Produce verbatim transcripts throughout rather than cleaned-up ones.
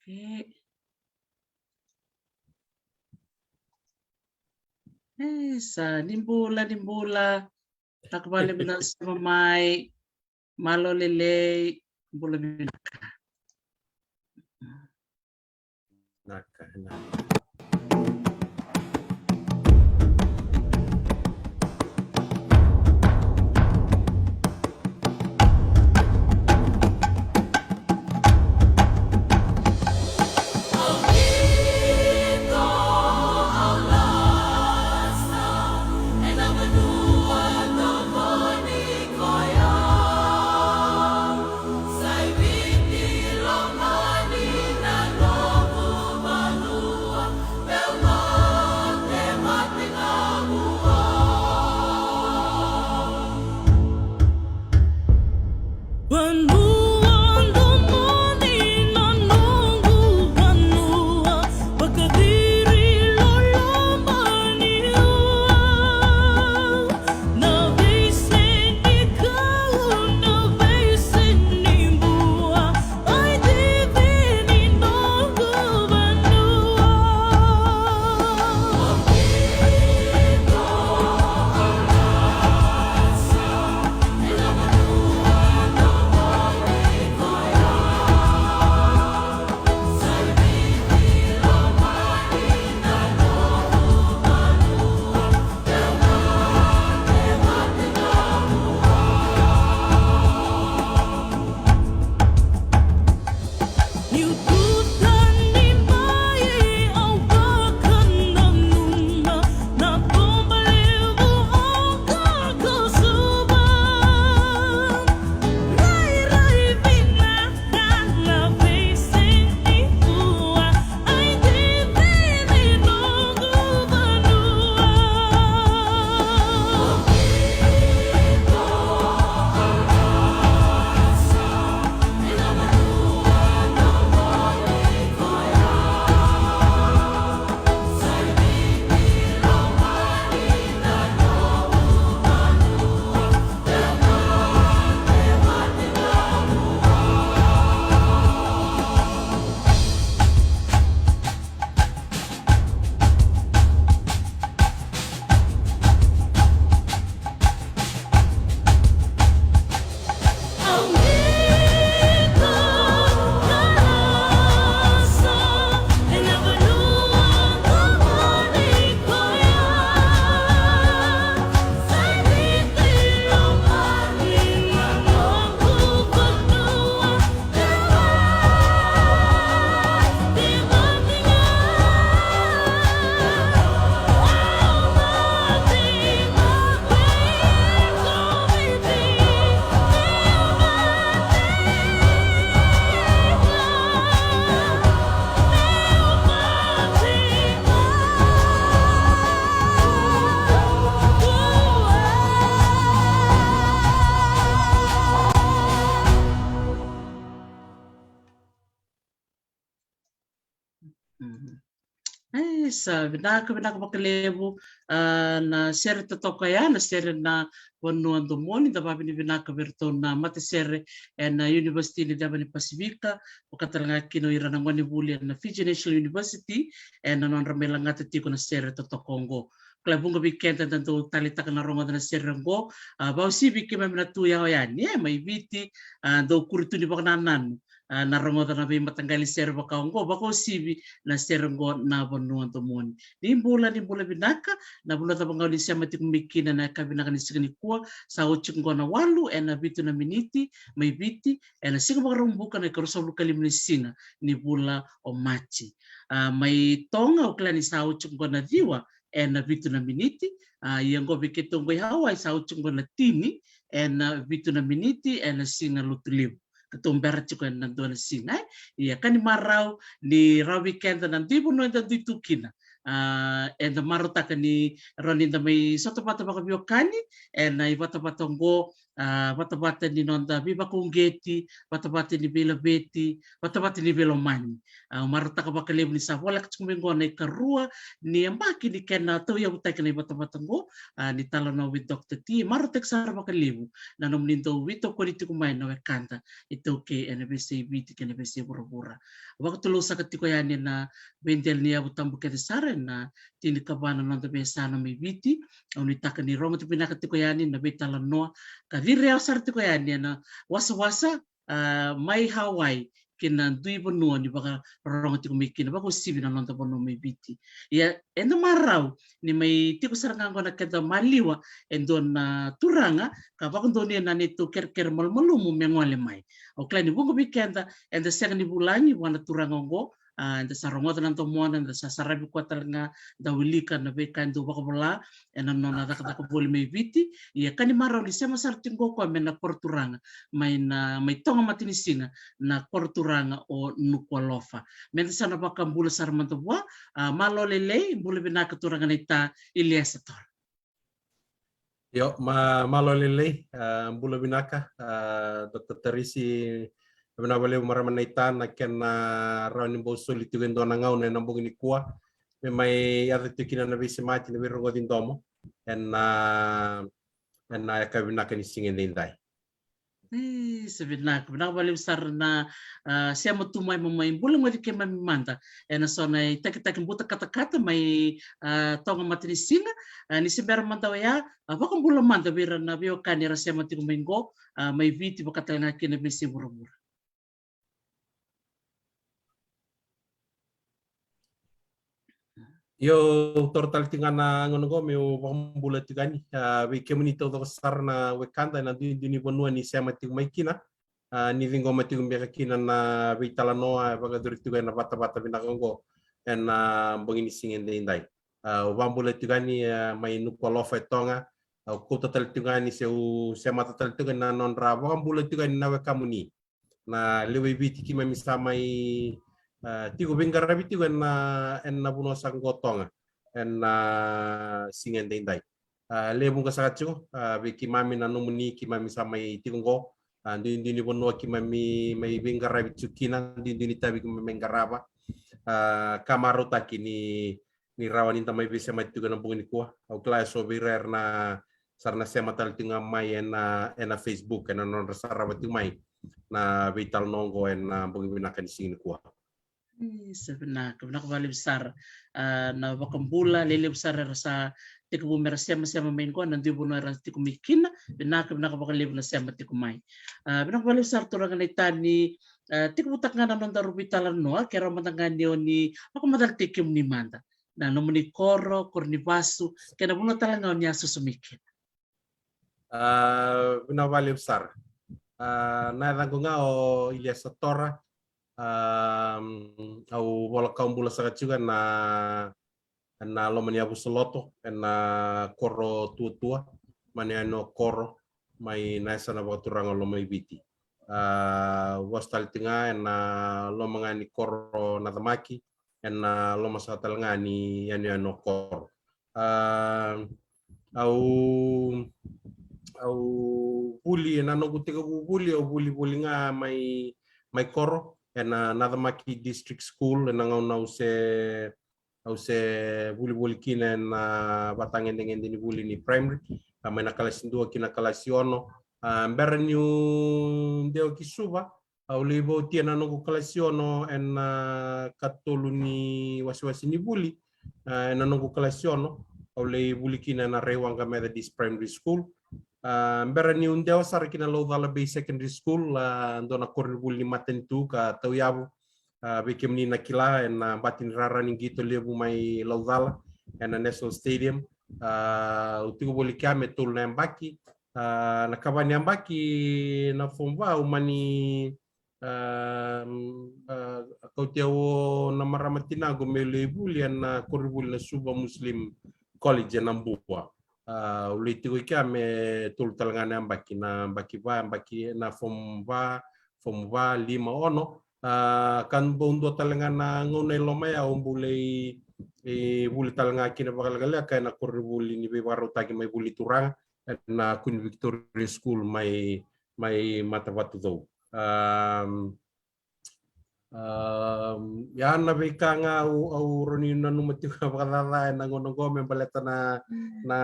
Okay. E sa, ni bula, ni bula. Vinaka vakalevu na sema mai. Malo lelei. Bula vinaka. Vinaka, vinaka. Vanua domoni na noqu vanua, vakaciri loloma ni ua. Na veisei ni kau, na veisei ni bua, ai cici ni noqu vanua. Mhm. E sa, vinaka, vinaka vakalevu. A, na sere totoka ya, na sere Na Vanua Domoni, da vavinavinaka vei iratou na matasere ena University ni Ceva ni Pasifika, vaka talega kina o ira na gonevuli ena Fiji National University, ena nodra mai lagata tiko na sere totoka oqo. Kila vuqa vei keda da dau taleitaka na rogoca na sere oqo, a, vakauasivi keimami na tu yawa yani, e, mai Viti, a, dau kuri tu ni vakanananu, a, na rogoca na veimataqali sere vaka oqo, vakauasivi na sere oqo Na Vanua Domoni. Ni bula, ni bula vinaka, na vanua cava ga o ni sema tiko mai kina ena yakavi vinaka ni siga nikua, sa oti tiko oqo na walu ena vitu na miniti, mai Viti, ena siga Vakaraubuka na ikaruasagavulu ka lima ni siga ni vula o Maji. A, mai Toga, au kila ni sa oti tiko oqo na ciwa ena vitu na miniti. A, ia oqo vei keitou oqo i Hawaii sa oti tiko oqo na tini ena vitu na miniti ena siga Lotulevu. Keitou bera tiko ena dua na siga, e? Ia ka ni marau ni rawa vei keda na dui vanua eda dui tu kina. A, eda marautaka ni rawa ni da mai sota vata vakaveiwekani ena ivatavata oqo, a, vatavata ni noda veivakauqeti, vatavata ni veilaveti, vatavata ni veilomani. A, au marautaka vakalevu ni sa voleka tiko mai qo na ikarua ni yabaki ni kena tauyavutaki na ivatavata qo, a, ni talanoa vei Doctor T. Marautaki sara vakalevu na nomuni dau veitokoni tiko mai na wekada iTaukei ena veiyasai Viti kei na veiyasai vuravura. Vakatulewa saka tiko yani ena veidela ni yavu tabu kece sara ena tinikava na noda veiyasana mai Viti. Au nuitaka ni rogoci vinaka tiko yani na veitalanoa ka ciri yawa sara tiko yani ena wasawasa, a, mai Hawaii kei na dui vanua ni vakarorogo tiko mai kina, vakauasivi na noda vanua mai Viti. Ia, eda marau ni mai tiko sara ga qo na keda maliwa e dua na turaga ka vakadonuya na neitou kerekere malumalumu me gole mai. Au kila ni vuqa vei keda eda sega ni vulagi vua na turaga oqo, a, eda sa rogoca na domona, eda sa saravi koya tale ga, da wilika na veika e dau vakavola ena nona cakacaka voli mai Viti. Ia ka ni marau ni sema sara tiko qo o koya mai na koro turaga, mai na, mai Toga Matanisiga, na koro turaga o Nukualofa. Meda sa na vakabula sara mada vua. A, malo lailai, bula vinaka turaga naita Iliesa Tora. Io, ma, malo lailai, a, bula vinaka, a, Doctor Tarisi, vinaka vakalevu marama naita na kena rawa ni bau soli tiko e dua na gauna ena bogi nikua me mai yaco tiko kina na veisemati, na veirogoci domo ena, ena yakavi vinaka ni siga edaidai. Isa, vinaka, vinaka vakalevu sara na, a, sema tu mai, mo mai bula goci keimami mada ena so na itakitaki buta katakata mai, a, Toga Matanisiga. A, ni se bera mada oya, a, vakabula mada vei ira na veiwekani era sema tiko mai qo, a, mai Viti, vaka tale ga kina veiyasai vuravura. Io, au taura tale tiko ga na gauna oqo meu vakabula tiko yani, a, vei kemuni taucoko sara na wekada ena duidui ni vanua ni sema tiko mai kina, a, ni ciqoma tiko beka kina na veitalanoa e vakayacori tiko ena vatavata vinaka oqo ena bogi ni siga edaidai. A, au vakabula tiko yani, a, mai Nukualofa e Toga. Au kauta tale tiko yani, se u semata tale tiko yani na nodra vakabula tiko yani na wekamuni na lewe i Viti keimami sa mai, a, tiko veiqaravi tiko ena, ena vanua saka qo o Toga ena siga edaidai. A, lewe vuqa saka tiko, a, vei keimami na nomuni keimami sa mai tiko qo, a, duidui ni vanua keimami mai veiqaravi tiko kina, duidui ni tavi keimami mai qarava. A, ka marautaki ni ni rawa ni da mai veisemati tiko ena bogi nikua. Au kila eso vei ira era na, sa ra na sema tale tiko ga mai ena, ena Facebook, ena nodra sarava tiko mai na veitalanoa oqo ena bogi vinaka ni siga nikua. Isa, vinaka, vinaka vakalevu sara. A, na vakabula lelevu sara era sa tekivu mera semasema mai qo, na dui vanua era tiko mai kina. Vinaka, vinaka vakalevu na sema tiko mai. A, vinaka vakalevu sara turaga naita ni, a, tekivutaka ga na nodaru veitalanoa, kerea mada ga ni o ni vakamacalataki kemuni mada, na nomuni koro, koro ni vasu, kei na vanua tale ga o ni a susu mai kina. A, vinaka vakalevu sara. A, na yacaqu ga o Iliesa Tora. A, au vola kawa bula saka tiko ena, ena loma ni yavusa loto, ena koro Tuatua, mai na yanuyanu o Koro, mai na yasana vakaturaga o Lomaiviti. A, vosa tale tiko ga ena loma ga ni koro Nacamaki, ena loma saka tale ga ni yanuyanu o Koro. A, au, au vuli, ena noqu tekivu vuli, au vuli voli ga mai, mai koro, ena Nacamaki District School, ena gauna au se, au se vuli voli kina ena, a, vatagedegede ni vuli ni primary, a, mai na kalasi dua ki na kalasi ono. A, bera niu dewa ki Suva, au lai vautia na noqu kalasi ono ena, a, katolu ni wasewase ni vuli, a, ena noqu kalasi ono, au lai vuli kina ena Raiwaqa Methodist Primary School. A, bera niu dewa sara ki na Laucala Bay Secondary School, a, dua na koronivuli ni matanitu ka tauyavu, a, vei kemuni na kila, ena bati ni rara ni qito levu mai Laucala, ena National Stadium. A, au tiko voli kea me tolu na yabaki. A, na ikava ni yabaki na form va, au mani, a, a, kauti au o na marama tinaqu meu lai vuli ena koronivuli na Suva Muslim College ena Bua. A, au lai tiko i kea me tolu tale ga na yabaki, na yabaki va, yabaki na form va, form va, lima, ono. A, ka bau dua tale ga na gauna e loma ya, au bau lai, e, vuli tale ga kina vakalekaleka ena koronivuli ni veivakarautaki mai Vuli Turaga, ena Queen Victoria School mai, mai Matavatucou. Um, um, ia na veika ga au, au rawa ni nanuma tiko vakacaca ena gauna oqo me baleta na, na,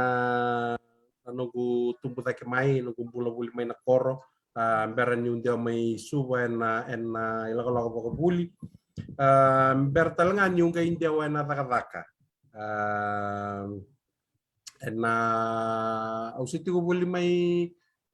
na noqu tubu cake mai, noqu bula voli mai na koro. A, bera niu dewa mai Suva ena, ena ilakolako vakavuli. A, bera tale ga niu qai dewa ena cakacaka. A, ena, au se tiko voli mai,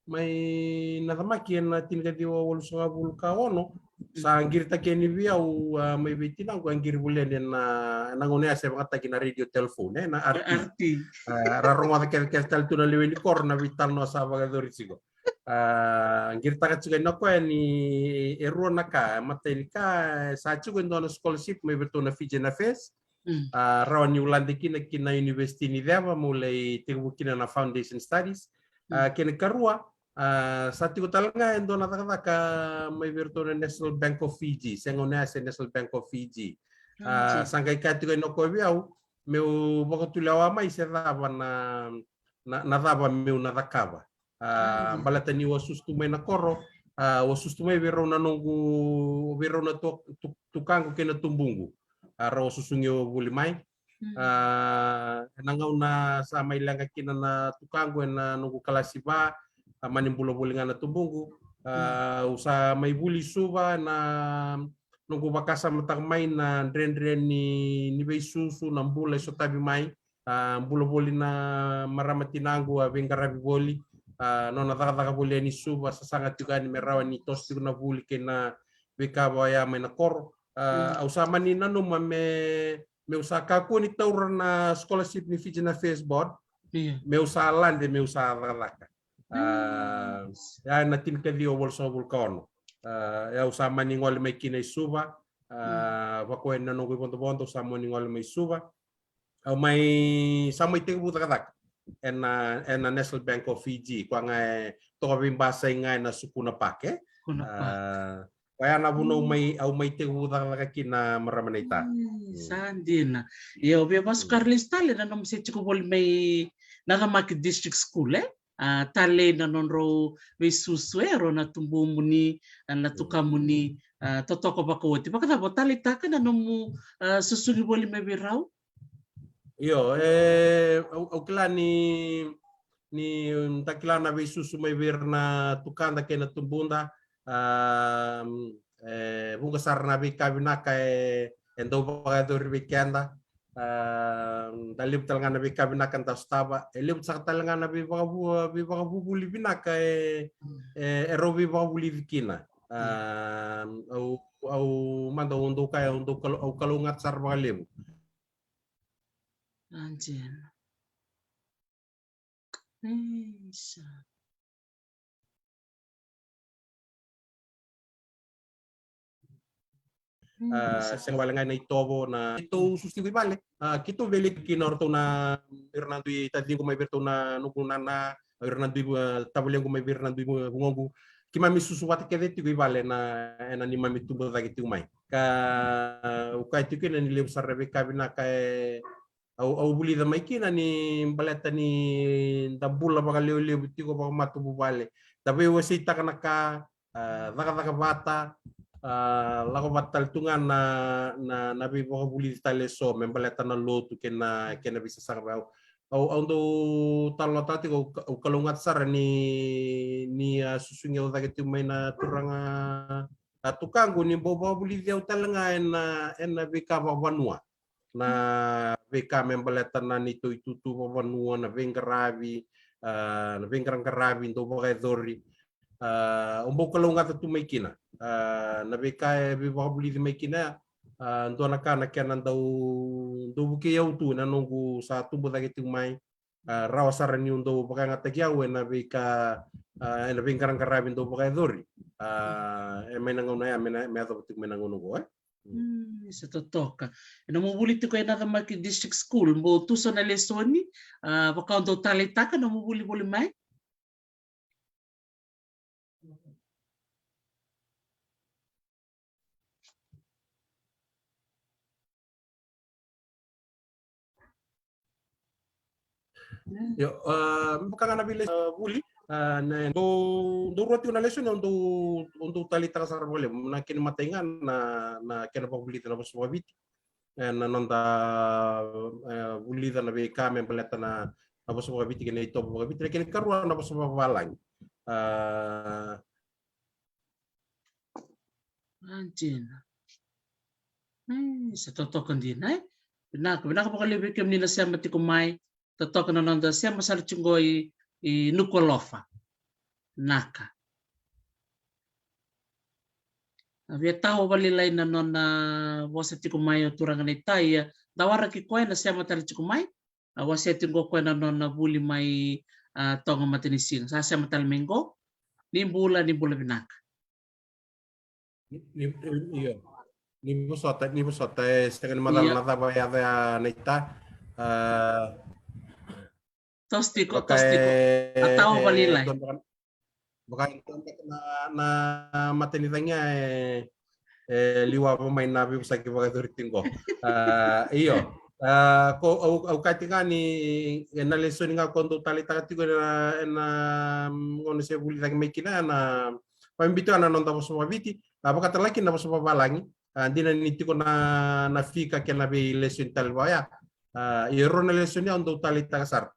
mai Nacamaki ena tinikaciwa walusagavulu ka ono. Sa qiritaki yani vei au, a, mai vei tinaqu, a qiri voli yani ena, ena gauna ya se vakayagataki na radio telephone, e, na R T. R T. A, ra rogoca kecekece tale tu na lewe ni koro na veitalanoa sa vakayacori tiko. A, qiritaka tiko yani o koya ni e rua na ka, e matai ni ka, e sa tiko e dua na scholarship mai vei ratou na Fijian Affairs. Mm. A, rawa niu lade kina ki na University ni Ceva, meu lai tekivu kina na Foundation Studies. A, mm, kena ikarua, a, sa tiko tale ga e dua na cakacaka mai vei ratou na National Bank of Fiji, se gauna ya se National Bank of Fiji. A, mm, sa qai kaya tiko yani o koya vei au, meu vakatulewa mai se cava na, na, na cava meu na cakava. A, baleta niu a susu tu mai na koro, a, au a susu tu mai vei rau na noqu, vei rau na tu, tu, tukaqu kei na tubuqu. A, rau a susugi au voli mai. Mm. A, ena gauna sa mai leqa kina na tukaqu ena noqu kalasi va, a, mani bula voli ga na tubuqu. A, mm, au sa mai vuli Suva na noqu vakasamataka mai na dredre ni, ni veisusu, na bula e sotavi mai. A, bula voli na marama tinaqu, a veiqaravi voli, a, nona cakacaka voli yani Suva, sasaga tiko yani me rawa ni toso tiko na vuli kei na veika vaya mai na koro. A, mm, au sa mani nanuma me, meu sa kakua ni taura na scholarship ni Fijian Affairs Board, io, meu sa lade, meu sa cakacaka. A, mm, ya na tinikaciwa walusagavulu ka ono. A, au sa mani gole mai kina i Suva, a, mm, vaka yani na noqu ivodovodo, au sa mani gole mai Suva. Au mai, sa mai tekivu cakacaka ena, ena National Bank of Fiji, koya ga e toka veibasai ga ena Sukuna Park, e? Sukuna Park. A, koya na vanua au mai, au mai tekivu cakacaka kina, marama naita. Mm, mm, sa dina. Ia, au via vakasuka, mm, lesu tale na nomu se tiko voli mai Nacamaki District School, e? A, talei na nodrau veisusu, e, rau na tubumuni, a, na, mm, tukamuni, a, totoka vakaoti. Vakacava o taleitaka na nomu, a, susugi voli mai vei rau? Io, e, au, au kila ni, ni da kila na veisusu mai vei ira na tukada kei na tubuda, a, e vuqa sara na veika vinaka e, e dau vakayacori vei keda. A, da levu tale ga na veika vinaka da sotava, e levu saka tale ga na veivakavu-, veivakavuvuli vinaka e, e, e rau veivakavulici kina. A, au, au mada au dau kaya, au dau kalo-, au kalougata sara vakalevu. Anjela. Isa. A, sega wale ga na itovo na keitou susu tiko i vale. A, keitou veiletiki kina o ratou na, ira na dui taciqu mai vei ratou na noqu nana, ira na dui, a, tavalequ mai vei ira na dui vu-, vugoqu. Keimami susu vata kece tiko i vale na, ena neimami tubu cake tiko mai. Ka, au kaya tiko kina ni levu sara na veika vinaka e, au, au vulica mai kina ni baleta ni da bula vakalevulevu tiko vakamatavuvale. Da veiwaseitaka na ka, a, cakacaka vata, a, lako vata tale tu ga na, na, na veivakavulici tale eso me baleta na lotu kei na, kei na veisasaga vei au. Au, au dau talanoataka tiko, au ka-, au kalougata sara ni, ni a susugi au cake tiko mai na turaga, a, tukaqu ni bau vakavulici au tale ga ena, ena veika vakavanua. Na veika me baleta na neitou itutu vakavanua, na veiqaravi, a, na veiqaraqaravi dau vakayacori. A, au bau kalougata tu mai kina. A, na veika e veivakavulici mai kina, a, dua na ka na kena dau, dau vukei au tu ena noqu sa tubu cake tiko mai. A, rawa sara niu dau vakayagataki au ena veika, a, ena veiqaraqaravi dau vakayacori. A, e mai na gauna ya, me na, me yacova tiko mai na gauna oqo, e? Mm, sa totoka. Ena nomu vuli tiko ena Nacamaki District School, mo tusa na lesoni, a, vaka o dau taleitaka, nomu vuli voli mai? Io, a, me vaka ga na vei lesoni, a, vuli, a, na dou, dou rua tiko na lesoni au dou, au dou taleitaka sara vakalevu. Na kena imatai ga na, na kena vakavulica na vosa vakaviti. E, na noda, e, vulica na veika me baleta na, na vosa vakaviti kei na itovo vakaviti. Na kena ikarua na vosa vakavalagi. A, Anjina. Ai, sa totoka dina, e? Vinaka, vinaka vakalevu vei kemuni na sema tiko mai. Totoka na noda sema sara tiko qo i, i Nukualofa. Vinaka. A via tawa vakalailai na nona vosa tiko mai o turaga na ita, ia da waraki koya na sema tale tiko mai. A wasea tiko qo koya na nona vuli mai, a, Toga Matanisiga. Sa sema tale mai qo. Ni bula, ni bula vinaka. Ni, ni, io. Ni vosota, ni vosota, e sega ni macala na cava e yaco ya na ita. A, toso tiko, toso tiko. A tawa vakalailai. Vaka e dua beka na, na matanicagi ya e, e liwava mai na veivosaki vakayacori tiko qo. A, io. A, ko au, au kaya tiko ga ni, e, na lesoni ga ko dou taleitaka tiko ena, ena gauna se vuli cake mai kina, na vakabibi tiko ga na noda vosa vakaviti, a, vaka tale ga kina na vosa vakavalagi. A, dina ni tiko na, na fika kei na vei lesoni tale vaka ya. A, io, rua na lesoni au dou taleitaka sara,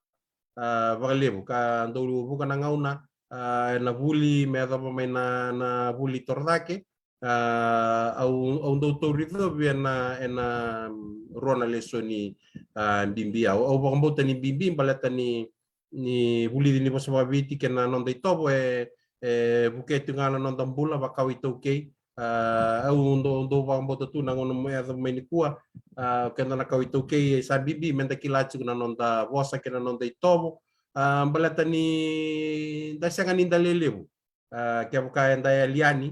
a, vakalevu ka dau vuka na gauna, a, ena vuli me yacova mai na, na vuli torocake. A, au, au dau tauri covi ena, ena rua na lesoni, a, bibi. Au, au vakabauta ni bibi baleta ni, ni vulici ni vosa vakaviti kei na noda itovo e, e vukea tiko ga na noda bula vaka iTaukei. A, au dau, dau vakabauta tu na gauna me yacova mai nikua, a, keda na kawa iTaukei, e sa bibi meda kila tiko na noda vosa kei na noda itovo. A, baleta ni da sega ni da lelevu. A, kevaka eda yali yani,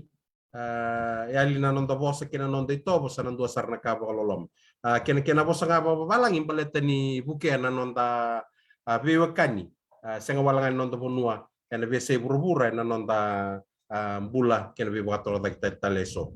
a, yali na noda vosa kei na noda itovo, sa na dua sara na ka vakaloloma. A, kei na, kei na vosa ga vakavalagi baleta ni vukea na noda, a, veiwekani, a, sega wale ga ni noda vanua, ena veiyasai vuravura, ena noda, a, bula kei na veivakatorocaketaki tale eso.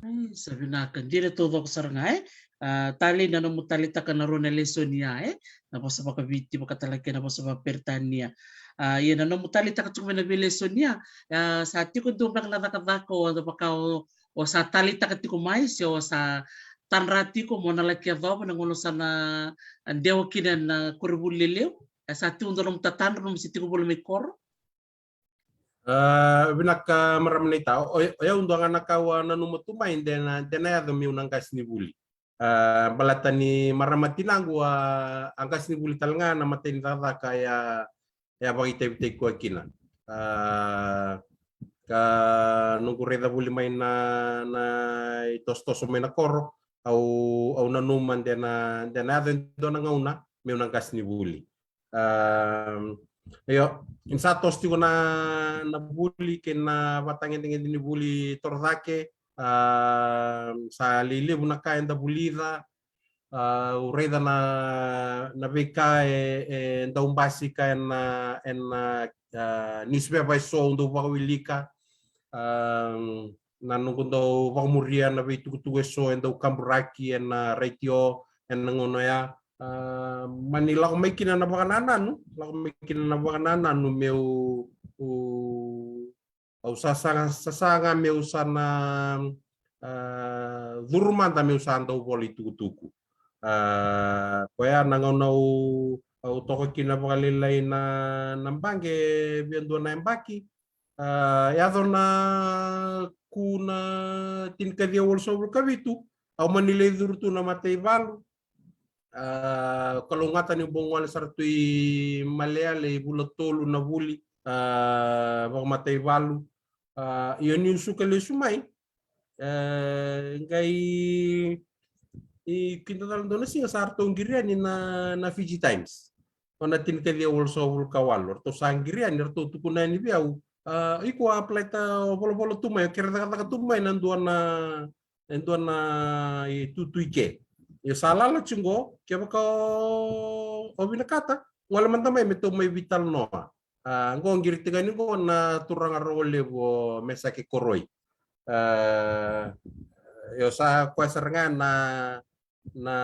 Ai, sa vinaka, dina taucoko sara ga, e? A, talei na nomu taleitaka na rua na lesoni ya, e? Na vosa vakaviti vaka tale ga kei na vosa vakaperitania. A, ia na nomu taleitaka tiko mai na veilesoni ya, a, sa tiko dua beka na cakacaka o, vaka o, o sa taleitaka tiko mai se o sa tadra tiko mo na laki yacova na gauna sa na dewa kina na koronivuli lelevu? E sa tiko dua nomu tatadra nomu se tiko voli mai koro? A, vinaka marama naita. O, o yau dua ga na ka au a nanuma tu mai de na, de na yaco meu na qasenivuli. A, baleta ni marama tinaqu a, a qasenivuli tale ga na imatai ni cakacaka e a, e a vakaitavitaki koya kina. A, ka noqu raica voli mai na, na itosotoso mai na koro, au, au nanuma de na, de na yaco e dua na gauna meu na qasenivuli. A, io, ni sa toso tiko na, na vuli kei na vatagedegede ni vuli torocake, a, sa lelevu na ka eda vulica, a, au raica na, na veika e, e dau basika ena, ena, a, niusipepa eso au dau vakawilika, a, na noqu dau vakamuria na veitukutuku eso e dau kaburaki ena retio ena gauna oya. A, mani lako mai kina na vakanananu, lako mai kina na vakanananu meu, u, au sasaga, sasaga meu sa na, a, curu mada meu sa dau vola itukutuku. A, koya na gauna au, au toka kina vakalailai na, na baqe via dua na yabaki. A, yaco na ku na tinikaciwa walusagavulu ka vitu, au mani lai curu tu na mataivalu. A, kalougata niu bau gole sara tu i Maleale i vula tolu na vuli, a, vakamataivalu. A, io niu suka lesu mai, e, qai, i kidacala dua na siga sa ratou qiri yani na, na Fiji Times. O na tinikaciwa walusagavulu ka walu. Ratou sa qiri yani, ratou tukuna yani vei au. A, iko a apply-taka, o volavola tu mai, o kere cakacaka tu mai na dua na, e dua na itutu i ke. Io sa lala tiko qo, kevaka o, o vinakata, gole mada mai me tou mai veitalanoa. A, qo qiri tiko yani qo na turaga rogo levu o Mesake Koroi. A, io sa koya sara ga na, na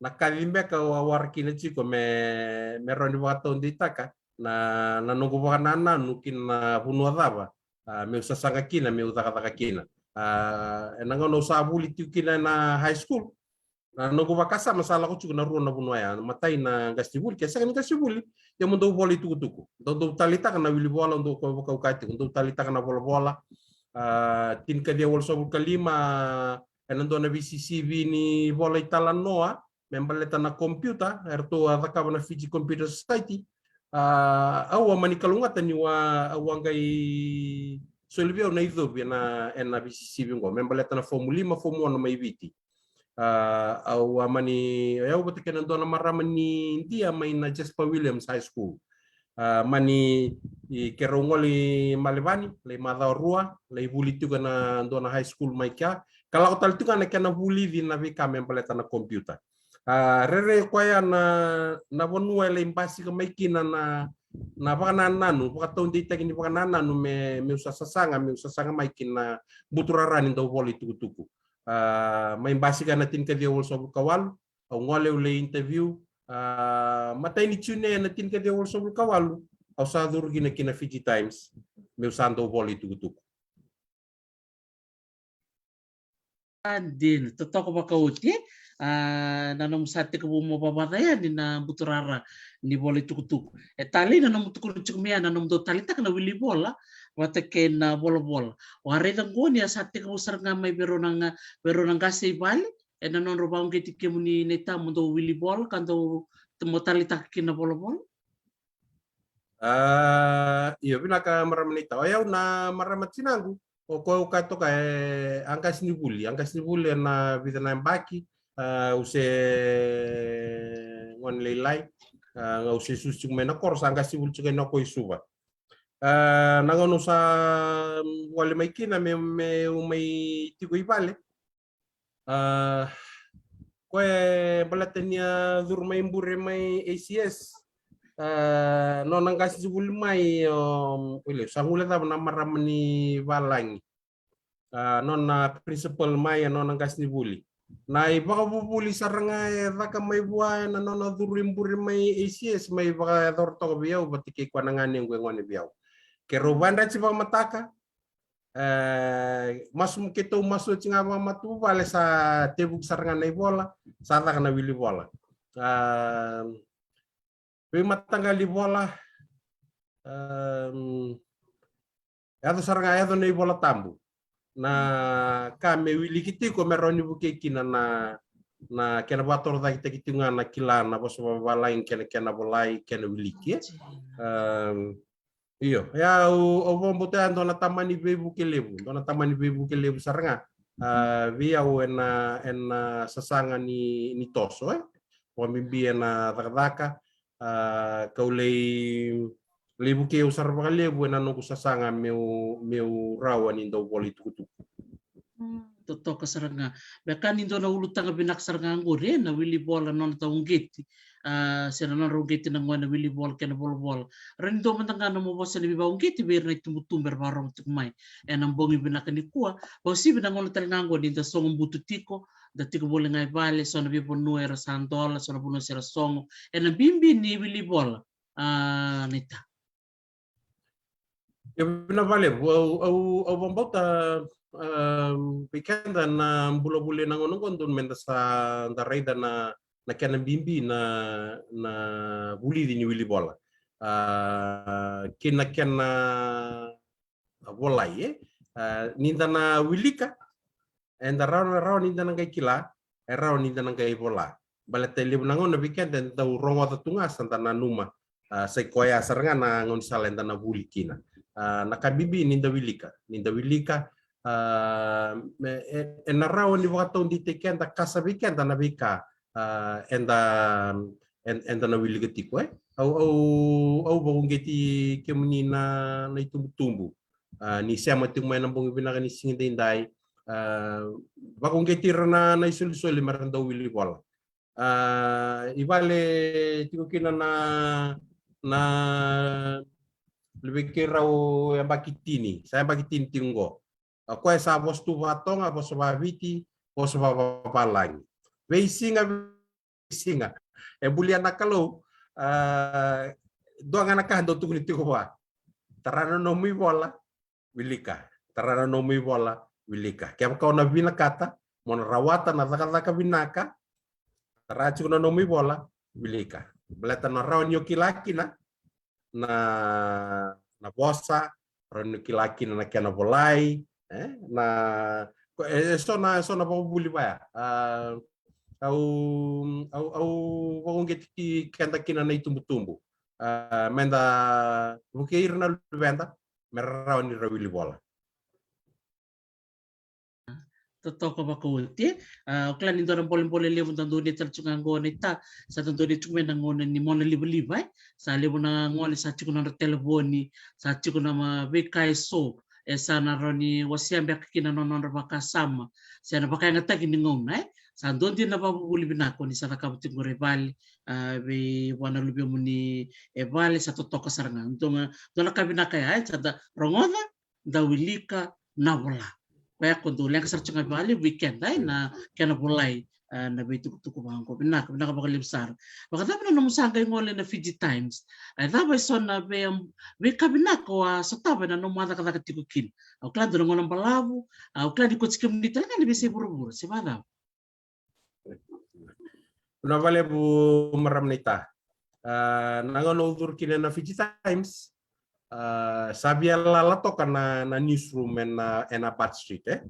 na kaci beka au a wara kina tiko me, me rawa ni vakataudeitaka na, na noqu vakanananu kina na vanua cava, a, meu sasaga kina, meu cakacaka kina. A, ena gauna au sa vuli tiko kina ena high school, na noqu vakasama sa lako tiko na rua na vanua ya, matai na qasenivuli, ke sega ni qasenivuli, ia mo dou vola itukutuku. Dou, dou taleitaka na wili vola, dou ko vakauka tiko, dou taleitaka na volavola. A, tinikaciwa walusagavulu ka lima, ena dua na veisisivi ni vola italanoa, me baleta na computer, eratou a cakava na Fiji Computer Society. A, au a mani kalougata ni wa, au a qai soli vei au na icovi ena, ena veisisivi oqo, me baleta na fomu lima, fomu ono mai Viti. A, au a mani, o yau vata kei na dua na marama ni Idia mai na Jasper Williams High School. A, mani, i keirau gole i Melevani, lai macawa rua, lai vuli tiko ena dua na high school mai kea. Ka lako tale tiko ga na kena vulici na veika me baleta na computer. A, rairai koya na, na vanua e lai basika mai kina na, na vakanananu, vakataudeitaki ni vakanananu me, meu sa sasaga, meu sasaga mai kina buturara ni dau vola itukutuku. A, mai basika na tinikaciwa walusagavulu ka walu, au gole au lai interview. A, matai ni June na tinikaciwa walusagavulu ka walu, au sa curu kina ki na Fiji Times, meu sa dau vola itukutuku. A, dina, totoka vakaoti, e? A, na nomu sa tekivu mo vavaca yani na buturara ni vola itukutuku. E talei na nomu tukuna tiko mai ya na nomu dau taleitaka na wili vola vata kei na volavola. O a raica qo ni a sa tekivu sara ga mai vei rau na ga, vei rau na qase i vale, ena nodrau vakauqeti kemuni na itabu mo dau wili vola, ka dau mo taleitaka kina na volavola? A, io, vinaka marama ni itabu. O yau na marama tinaqu, o koya au kaya toka, e, a qasenivuli, a qasenivuli ena vica na yabaki, a, au se gone lailai, a, au se susu tiko mai na koro, sa qasenivuli tiko ena ko i Suva. A, na gauna au sa gole mai kina me, meu mai tiko i vale. A, koya e baleta ni a curu mai Bure mai A C S. A, nona qasenivuli mai, o, wili, sa gole cava na marama ni valagi. A, nona principal mai, a nona qasenivuli. Na ivakavuvuli sara ga e caka mai vua ena nona curu i Bure mai A C S, mai vakayacora toka vei au vata kei koya na ganequ e gone vei au. Keirau vakayadrati vakamataka, e, masu, keitou masu oti ga vakamatavuvale, sa tevuki sara ga na ivola, sa caka na wili vola. A, veimataqali vola, em, yaco sara ga, yaco na iVola Tabu. Na ka me wiliki tiko me rawa ni vukei kina na, na kena vakatorocaketaki tiko ga na kila na vosa vakavalagi kei na kena volai, kena wiliki, e? Em, io, ia au, au vakabauta ya dua na tamani veivuke levu, dua na tamani veivuke levu sara ga. A, vei au ena, ena sasaga ni, ni toso, e? Vakabibi ena cakacaka, a, kau lai, lai vukei au sara vakalevu ena noqu sasaga meu, meu rawa ni dau vola itukutuku. Mm, totoka sara ga. Me ka ni dua na ulutaga vinaka sara ga oqori, e, na wili vola, nona tau uqeti. A, se na nodra uqeti na gone na wili vola kei na volavola. Rawa ni dua mada ga na nomu vosa ni veivakauqeti vei ira na itubutubu era vakarorogo tiko mai ena bogi vinaka nikua. Vakauasivi na gauna tale ga oqo ni da sogo butu tiko, da tiko voli ga i vale, so na veivanua era sa dola, so na vanua se ra sogo. Ena bibi ni wili vola, a, Naita. Io, vinaka vakalevu. Au, au, au vakabauta, a, vei keda na bula voli ena gauna oqo, dodonu meda sa da raica na, na kena bibi na, na vulici ni wili vola. A, kei na kena volai, e? A, ni da na wilika, eda rawa, rawa ni da na qai kila, e rawa ni da na qai vola. Baleta e levu na gauna vei keda eda dau rogoca tu ga sa da nanuma, a, sa i koya sara ga na gaunisala eda na vuli kina. A, na ka bibi ni da wilika, ni da wilika, a, me, e, ena rawa ni vakataudeitaki keda, kasa vei keda na veika, a, eda, ed-, eda na wilika tiko, e? Au, au, au vakauqeti kemuni na, na itubutubu. A, ni sema tiko mai na bogi vinaka ni siga daidai. A, vakauqeti ira na, na isolisoli me ra dau wili vola. A, i vale tiko kina na, na luvei keirau yabaki tini, sa yabaki tini tiko oqo. A, koya sa vosa tu vakaToga, vosa vakaViti, vosa vakavavalagi. Veisiga veisiga. E bulia na Kalou. A, dua ga na ka dau tukuni tiko vua. Tara na nomu ivola, wilika. Tara na nomu ivola, wilika. Kevaka o na vinakata mo na rawata na cakacaka vinaka, tara tiko na nomu ivola, wilika. Baleta na rawa ni o kila kina na, na vosa, rawa ni o kila kina na kena volai, e, na, e, e so na, e so na vakavuli vaya. A, au, au, au vakauqeti keda kina na itubutubu. A, meda vukei ira na luveda me ra rawa ni ra wili vola. Totoka vakaoti. A, o kila ni dua na bolebole levu da donuya tale tu ga qo na ita, sa da donuya tu mai na gauna ni mona livaliva, e. Sa levu na gone sa tiko na nodra telefoni, sa tiko na ma veika e so, e sa na rawa ni wasea beka kina na nodra vakasama se na vakayagataki ni gauna, e. Sa dua dina na vakavuvuli vinaka o ni sa cakava tiko qori e vale, a, vei vua na luvemuni e vale, sa totoka sara ga. Dua ga, dua na ka vinaka ya, e, sa da rogoca, da wilika na vola. Koya ko dau leqa sara tu ga vakalevu vei keda, e, na kena volai, e, na veitukutuku vaqo. Vinaka, vinaka vakalevu sara. Vakacava na nomu sa qai gole na Fiji Times? A, e cava e so na vei, veika vinaka o a sotava ena nomu a cakacaka tiko kina? Au kila dua na gauna balavu, au kila ni koti kemuni tale ga na veiyasai vuravura, se vakacava? Vinaka vakalevu marama naita. A, na gauna au curu kina ena Fiji Times, a, sa via lala toka na, na newsroom ena, ena Butt Street, e.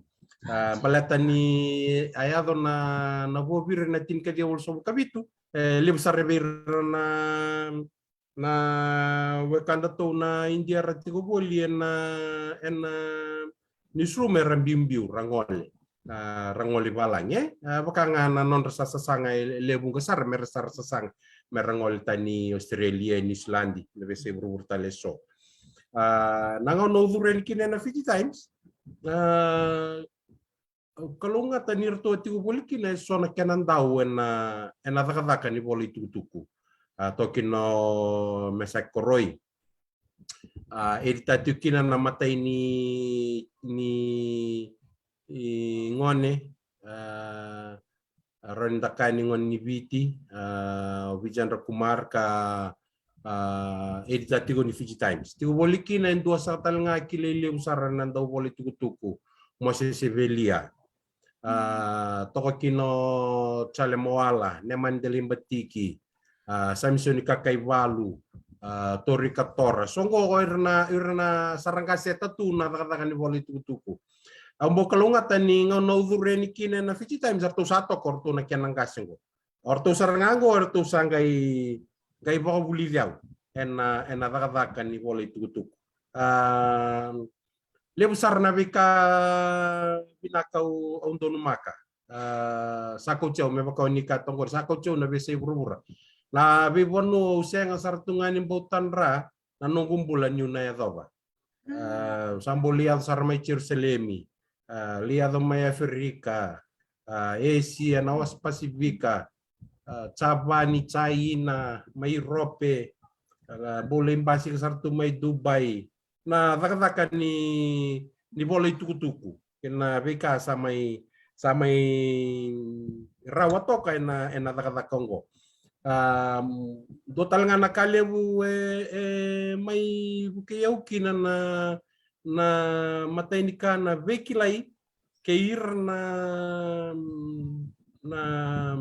A, baleta ni a yaco na, na vuaviri na tinikaciwa walusagavulu ka vitu, e levu sara vei ira na, na wekadatou na Idia ra tiko voli ena, ena newsroom era biubiu, ra gole. A, ra gole i valagi, e. A, vaka ga na nodra sa sasaga e le-, levu ga sara me ra sa ra sasaga me ra gole tani Australia, New Zealand, na veiyasai vuravura tale e so. A, na gauna au curu yani kina ena Fiji Times, a, au kalougata ni ratou a tiko voli kina e so na kena dau ena, ena cakacaka ni vola itukutuku. A, toka kina o Mesaki Koroi. A, edita tiko kina na matai ni, ni, i, gone, a, a, rawa ni da kaya ni gone ni Viti, a, o Vijendra Kumar ka, a, edita tiko ni Fiji Times. Tiko voli kina e dua sara tale ga kilai levu sara na dau vola itukutuku, Mosese Velia. A, toka kina o Jale Moala, Nemani Delaibatiki, a, Samisoni Kakaivalu, a, Tori Katora. So qo o ira na, ira na sara qase e tatu na cakacaka ni vola itukutuku. Au bau kalougata ni gauna au curu yani kina ena Fiji Times, eratou sa toka o ratou na kena qase qo. O ratou sara ga qo, o ratou sa qai, qai vakavulici au ena, ena cakacaka ni vola itukutuku. A, levu sara na veika vinaka au, au donumaka. A, sa kauti au, me vaka o ni kaya toka qori, sa kauti au na veiyasai vuravura. Na veivanua au sega sara tu ga ni bau tadra na noqu bula niu na yacova. A, sa bau lai yaco sara mai Jerusalemi, a, lai yaco mai Aferika, a, Esia, na wasa Pasifika, a, Japani, Jaina, mai Iurope, a, bau lai basika sara tu mai Dubai. Na cakacaka ni, ni vola itukutuku kei na veika sa mai, sa mai rawa toka ena, ena cakacaka oqo. A, dua tale ga na ka levu e, e mai vukei au kina na, na matai ni ka na veikilai kei ira na, na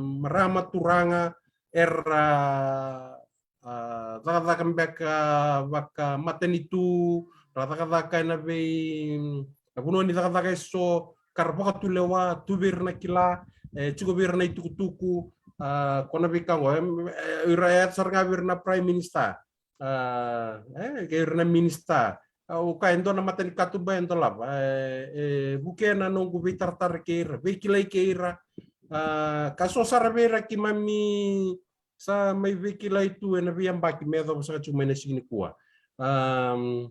marama turaga era, a, cakacaka beka vakamatanitu, ra cakacaka ena vei, na vanua ni cakacaka e so, ka ra vakatulewa tu vei ira na kila, e tiko vei ira na itukutuku, a, ko na veika oqo, e, e, ira e yaco sara ga vei ira na Prime Minister, a, e, kei ira na minister. Au kaya e dua na matanikatuba e dolava, e, e vukea na noqu veitaratara kei ira, veikilai kei ira, a, ka so sara vei ira keimami sa mai veikilai tu ena veiyabaki me yacova saka tiko mai na siga nikua. Am,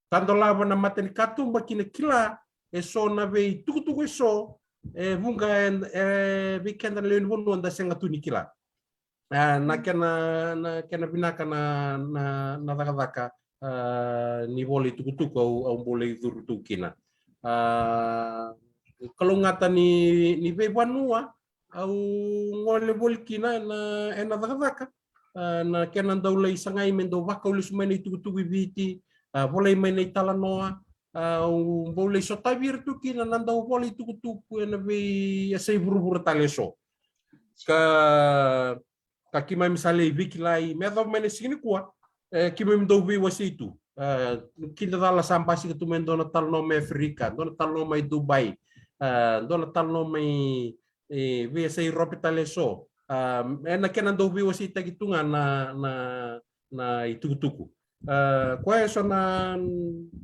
ka dolava na matanikatuba ki na kila e so na veitukutuku e so, e vuqa e, e vei keda na lewe ni vanua da sega tu ni kila. A, na kena, na kena vinaka na, na, na cakacaka, a, ni vola itukutuku au, au bau lai curu tu kina. A, kalougata ni, ni veivanua, au gole voli kina ena, ena cakacaka. A, na kena dau lai sagai me dau vakau lesu mai na itukutuku i Viti, a, volai mai na italanoa, a, au bau lai sotavi ira tu kina na dau vola itukutuku ena veiyasai vuravura tale eso. Ka, ka keimami sa lai veikilai me yacova mai na siga nikua. E, keimami dau veiwasei tu. A, kidacala sa basika tu mai dua na talanoa mai Aferika, dua na talanoa mai Dubai, a, dua na talanoa mai, e, veiyasai Europe tale eso. A, ena kena dau veiwaseitaki tu ga na, na, na itukutuku. A, koya eso na,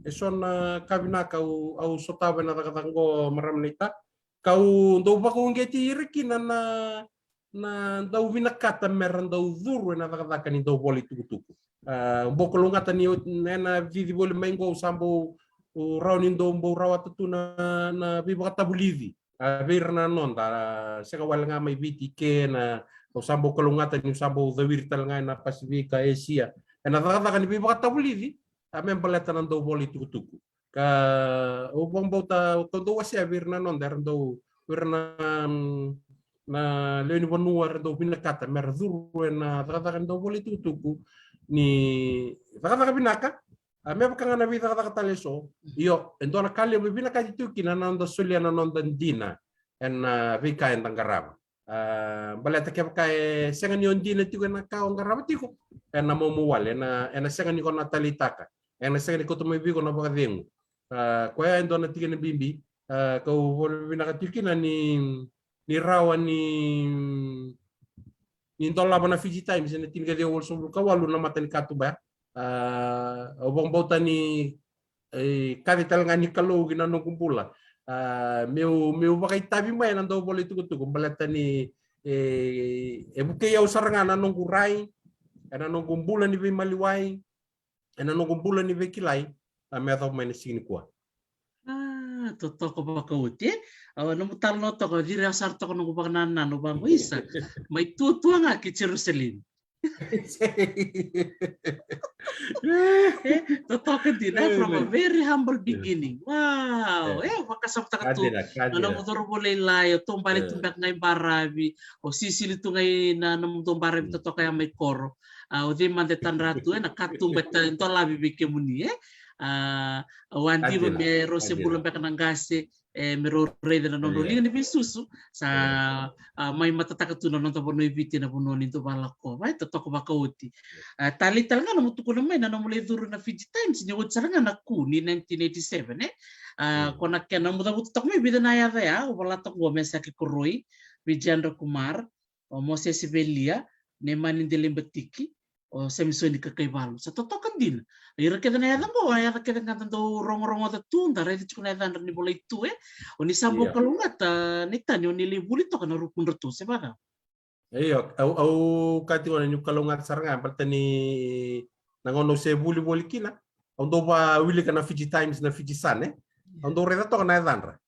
eso na ka vinaka au, au sotava ena cakacaka qo, marama naita. Kau dau vakauqeti ira kina na, na dau vinakata mera dau curu ena cakacaka ni dau vola itukutuku. A, bau kalougata ni ena cici voli mai qo au sa bau, au rawa ni dau bau rawata tu na, na veivakatavulici. A, vei ira na noda, a, sega wale ga mai Viti ke na, au sa bau kalougata niu sa bau cawiri tale ga ena Pasifika, Esia. Ena cakacaka ni veivakatavulici, a, me baleta na dau vola itukutuku. Ka, au vakabauta, kau dau wasea vei ira na noda, era dau, vei ira na, mm, na lewe ni vanua, era dau vinakata, mera curu ena cakacaka ni dau vola itukutuku, ni cakacaka vinaka, a, me vaka ga na veicakacaka tale eso. Io, e dua na ka levu e vinakati tu kina na noda solia na noda dina ena veika eda qarava. A, baleta kevaka e sega ni o dina tiko ena ka o qarava tiko, ena maumau wale, ena, ena sega ni ko na taleitaka, ena sega ni kauta mai vei iko na vakacegu. A, koya e dua na tikina bibi, a, kau vakavinavinaka tiko kina ni, ni rawa ni, ni dolava na Fiji Times ena tinikaciwa walusagavulu ka walu na mata ni katuba ya. A, au vakabauta ni, e, kaci tale ga ni Kalou ki na noqu bula. A, meu, meu vakaitavi mai ena dau vola itukutuku, baleta ni, e, e vukei au sara ga na noqu rai, ena noqu bula ni veimaliwai, ena noqu bula ni veikilai, a, me yacova mai na siga nikua. A, totoka vakaoti, e? A, nomu talanoa toka, ciri au sara toka noqu vakanananu vaqo, isa. Mai tuatua ga ki Jerusalemi. E, totoka dina, e, from a very humble beginning. Wow, e, vakasavataka tu na nomu cauravou lailai, o taubale tu beka ga i baravi, o sisili tu ga i na, na nomu daubaravi totoka ya mai koro. A, o cei mada e tadra tu, e, na katuba e dolavi vei kemuni, e? A, au a diva me rau se bula beka na qase, e, me rau raica na nodrau liga ni veisusu, sa, a, mai matataka tu na noda vanua i Viti ena vanua ni dau vakalakova, e, totoka vakaoti. A, talei tale ga nomu tukuna mai na nomu lai curu na Fiji Times, ni oti sara ga na coup ni nineteen eighty-seven, e? A, ko na kena nomu cavuta toka mai vica na yaca ya, au vola toka qo, Mesake Koroi, Vijendra Kumar, o Mosese Velia, Nemani Delaibatiki, o Samisoni Kakaivalu. Sa totoka dina. Ira kece na yaca qo, a yaca kece ga da dau rogorogoca tu, da raica tiko na yacadra ni volai tu, e. O ni sa bau kalougata, ni tani, o ni lai vuli toka na rukudratou, se vacava? Io, au, au kaya tiko ni kalougata sara ga, baleta ni na gauna au se vuli voli kina, au dau vawilika na Fiji Times, na Fiji Sun, e. Au dau raica toka na yacadra.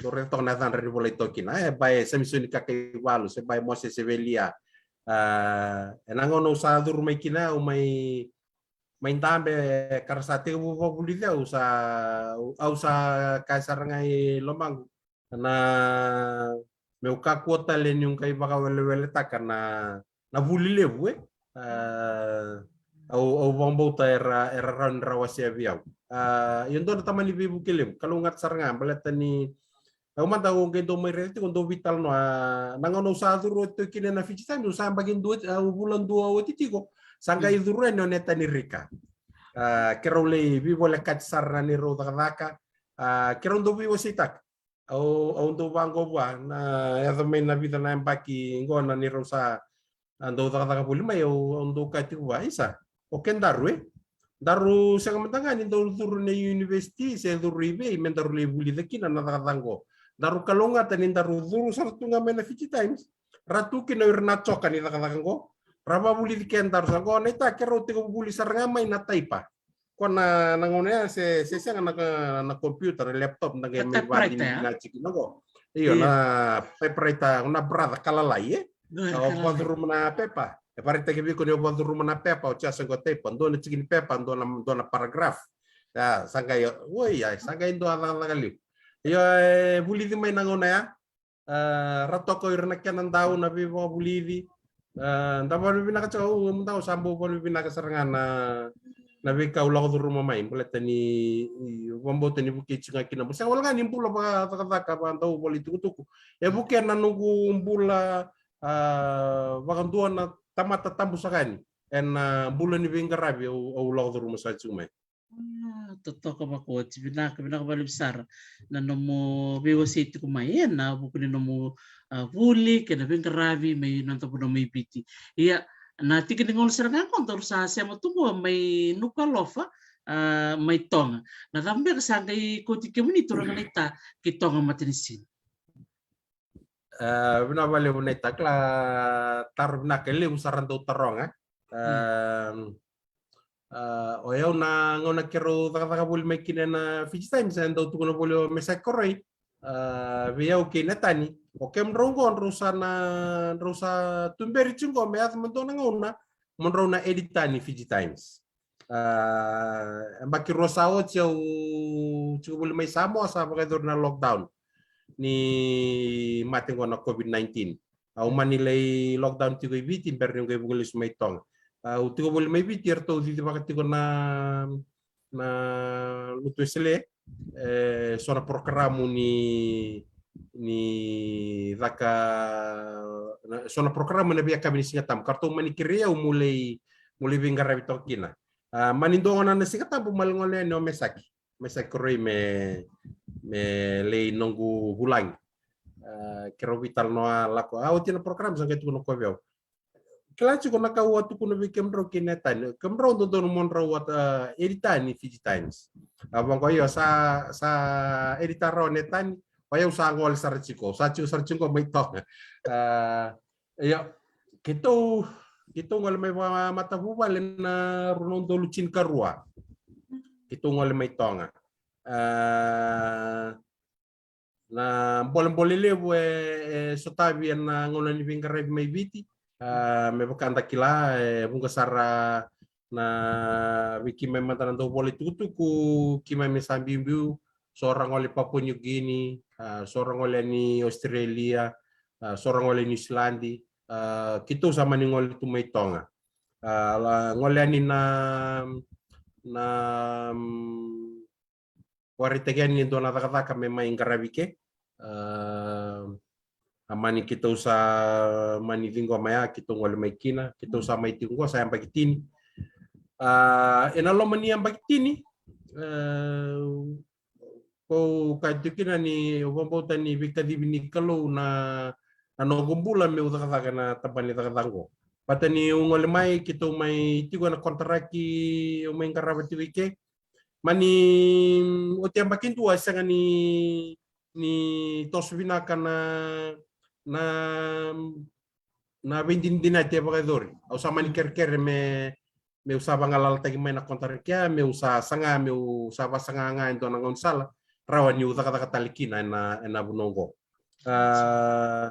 Dau raica toka na yacadra ni volai toka kina. E, bai Samisoni Kakaivalu, se bai Mosese Velia. A, ena gauna au sa curu mai kina, au mai, mai dabe, ka ra sa tekivu vakavulici au, sa, au sa kaya sara ga i lomaqu. Na, meu kakua tale niu qai vakaweleweletaka na, na vuli levu, e. A, au, au vakabauta era, era rawa ni ra wasea vei au. A, io, dua na tamani veivuke levu, kalougata sara ga, baleta ni au mada au qai dau mai raica tiko, dau veitalanoa, a, na gauna au sa curu oti tiko kina na Fiji Times, au sa yabaki dua, a, au vula dua oti tiko, sa qai curu yani o Netani Rika. A, keirau lai veivolekati sara na neirau cakacaka. A, keirau dau veiwaseitaka. Au, au dau vaqo vua, na yaco mai na vica na yabaki qo na neirau sa, a, dau cakacaka voli mai, au, au dau kaya tiko vua, isa, o kedaru, e, daru sega mada ga ni dau curu na university se curu i vei me daru lai vulica kina na cakacaka qo. Daru kalougata ni daru curu sara tu ga mai na Fiji Times. Ra tu kina o ira na coka ni cakacaka qo, ra vavulici kedaru. Sa qo na ita, keirau tekivu vuli sara ga mai na taipa. Ko na, na gauna ya se, se sega na, na computer, laptop, na qai mai vadinadina tiko na qo. Io, na typewriter, na brother ka lalai, e? O vakacuruma na pepa. E vakaraitaki vei iko ni o vakacuruma na pepa, o jia sa qo taipa, dua na tiki ni pepa, dua na, dua na paragraph. Ya, sa qai, oi, ya, sa qai dua cakacaka levu. Io, e vulici mai na gauna ya. A, ra toka o ira na kena dau na veivakavulici. A, da vakavinavinaka tiko, au, au dau sa bau vakavinavinaka sara ga na, na veika au lako curuma mai, baleta ni, i, vakabauta ni vukei tiko ga kina. Sega wale ga ni bula vakacakacaka, vakadau vale tukutuku. E vukea na noqu bula, a, vakadua na tamata tabu saka yani. Ena bula ni veiqaravi au, au lako curuma saka tiko mai. A, totoka vakaoti, vinaka, vinaka vakalevu sara na nomu veiwasei tiko mai ena vuku ni nomu, a, vuli kei na veiqaravi mai noda vanua mai Viti. Ia, na tiki ni gauna sara ga qo daru sa sema tu qo mai Nuku'alofa, a, mai Toga. Na cava beka sa qai kauti kemuni turaga naita ki Toga Matanisiga? A, vinaka vakalevu naita, kila, taro vinaka, e levu sara dau taroga. A, a, o yau na gauna keirau cakacaka voli mai kina ena Fiji Times, e dau tukuna voli o Mesaki Koroi, a, vei au kei Netani, o kemudrau qo drau sa na, drau sa tuberi tiko qo me yaco me dua na gauna mo drau na edita ni Fiji Times. A, yabaki rua sa oti au tiko voli mai Samoa, sa vakayacori na lockdown ni mate qo na COVID nineteen. Au mani lai lockdown tiko i Viti bera niu qai vakalesu mai Toga. Au tiko voli mai Viti, eratou cicivaka tiko na, na Lotu Wesele, e, so na porokaramu ni, ni caka, na, so na porokaramu ena veiyakavi ni Sigatabu ka ratou mani kerei au meu lai, meu lai veiqaravi toka kina. A, mani dua gona na Sigatabu, mani gole yani o Mesaki, Mesaki Koroi me, me lai noqu vulagi. A, keirau veitalanoa lako, a, oti na porokaramu sa qai tukuna o koya vei au, kila tiko na ka au a tukuna vei kemudrau kei Netani, kemudrau dodonu mo drau a, a, edita ni Fiji Times. A, vaqo, io, sa, sa edita rawa o Netani, o yau sa gole sara tiko, sa tiko sara tiko mai Toga. A, io, keitou, keitou gole mai vakamatavuvale na rua na udolu tinikarua. Keitou gole mai Toga. A, na bolebole levu e, e sotavi ena gauna ni veiqaravi mai Viti. A, me vaka da kila, e vuqa sara na vei keimami mada na dau vola itukutuku, keimami sa biubiu, so ra gole Papua New Guinea, a, so ra gole yani Australia, a, so ra gole New Zealand, a, keitou sa mani gole tu mai Toga. A, la, gole yani na, na, mm, vakaraitaki yani e dua na cakacaka me mai qaravi ke. A, a mani keitou sa mani ciqoma ya, keitou gole mai kina, keitou sa mai tiko qo sa yabaki tini. A, ena loma ni yabaki tini, e, ko kaya tiko kina ni au vakabauta ni veikacivi ni Kalou na, na noqu bula meu cakacaka ena tabana ni cakacaka qo. Vata niu gole mai, keitou mai tiko ena konitaraki au mai qarava tiko i ke. Mani oti yabaki dua e sega ni, ni toso vinaka na, na, na veidinadinati e vakayacori. Au sa mani kerekere me, meu sa vagalalataki mai na konitaraki ya, meu sa saga, meu sa vasaga ga e dua na gaunisala rawa niu cakacaka tale kina ena, ena vanua oqo. A,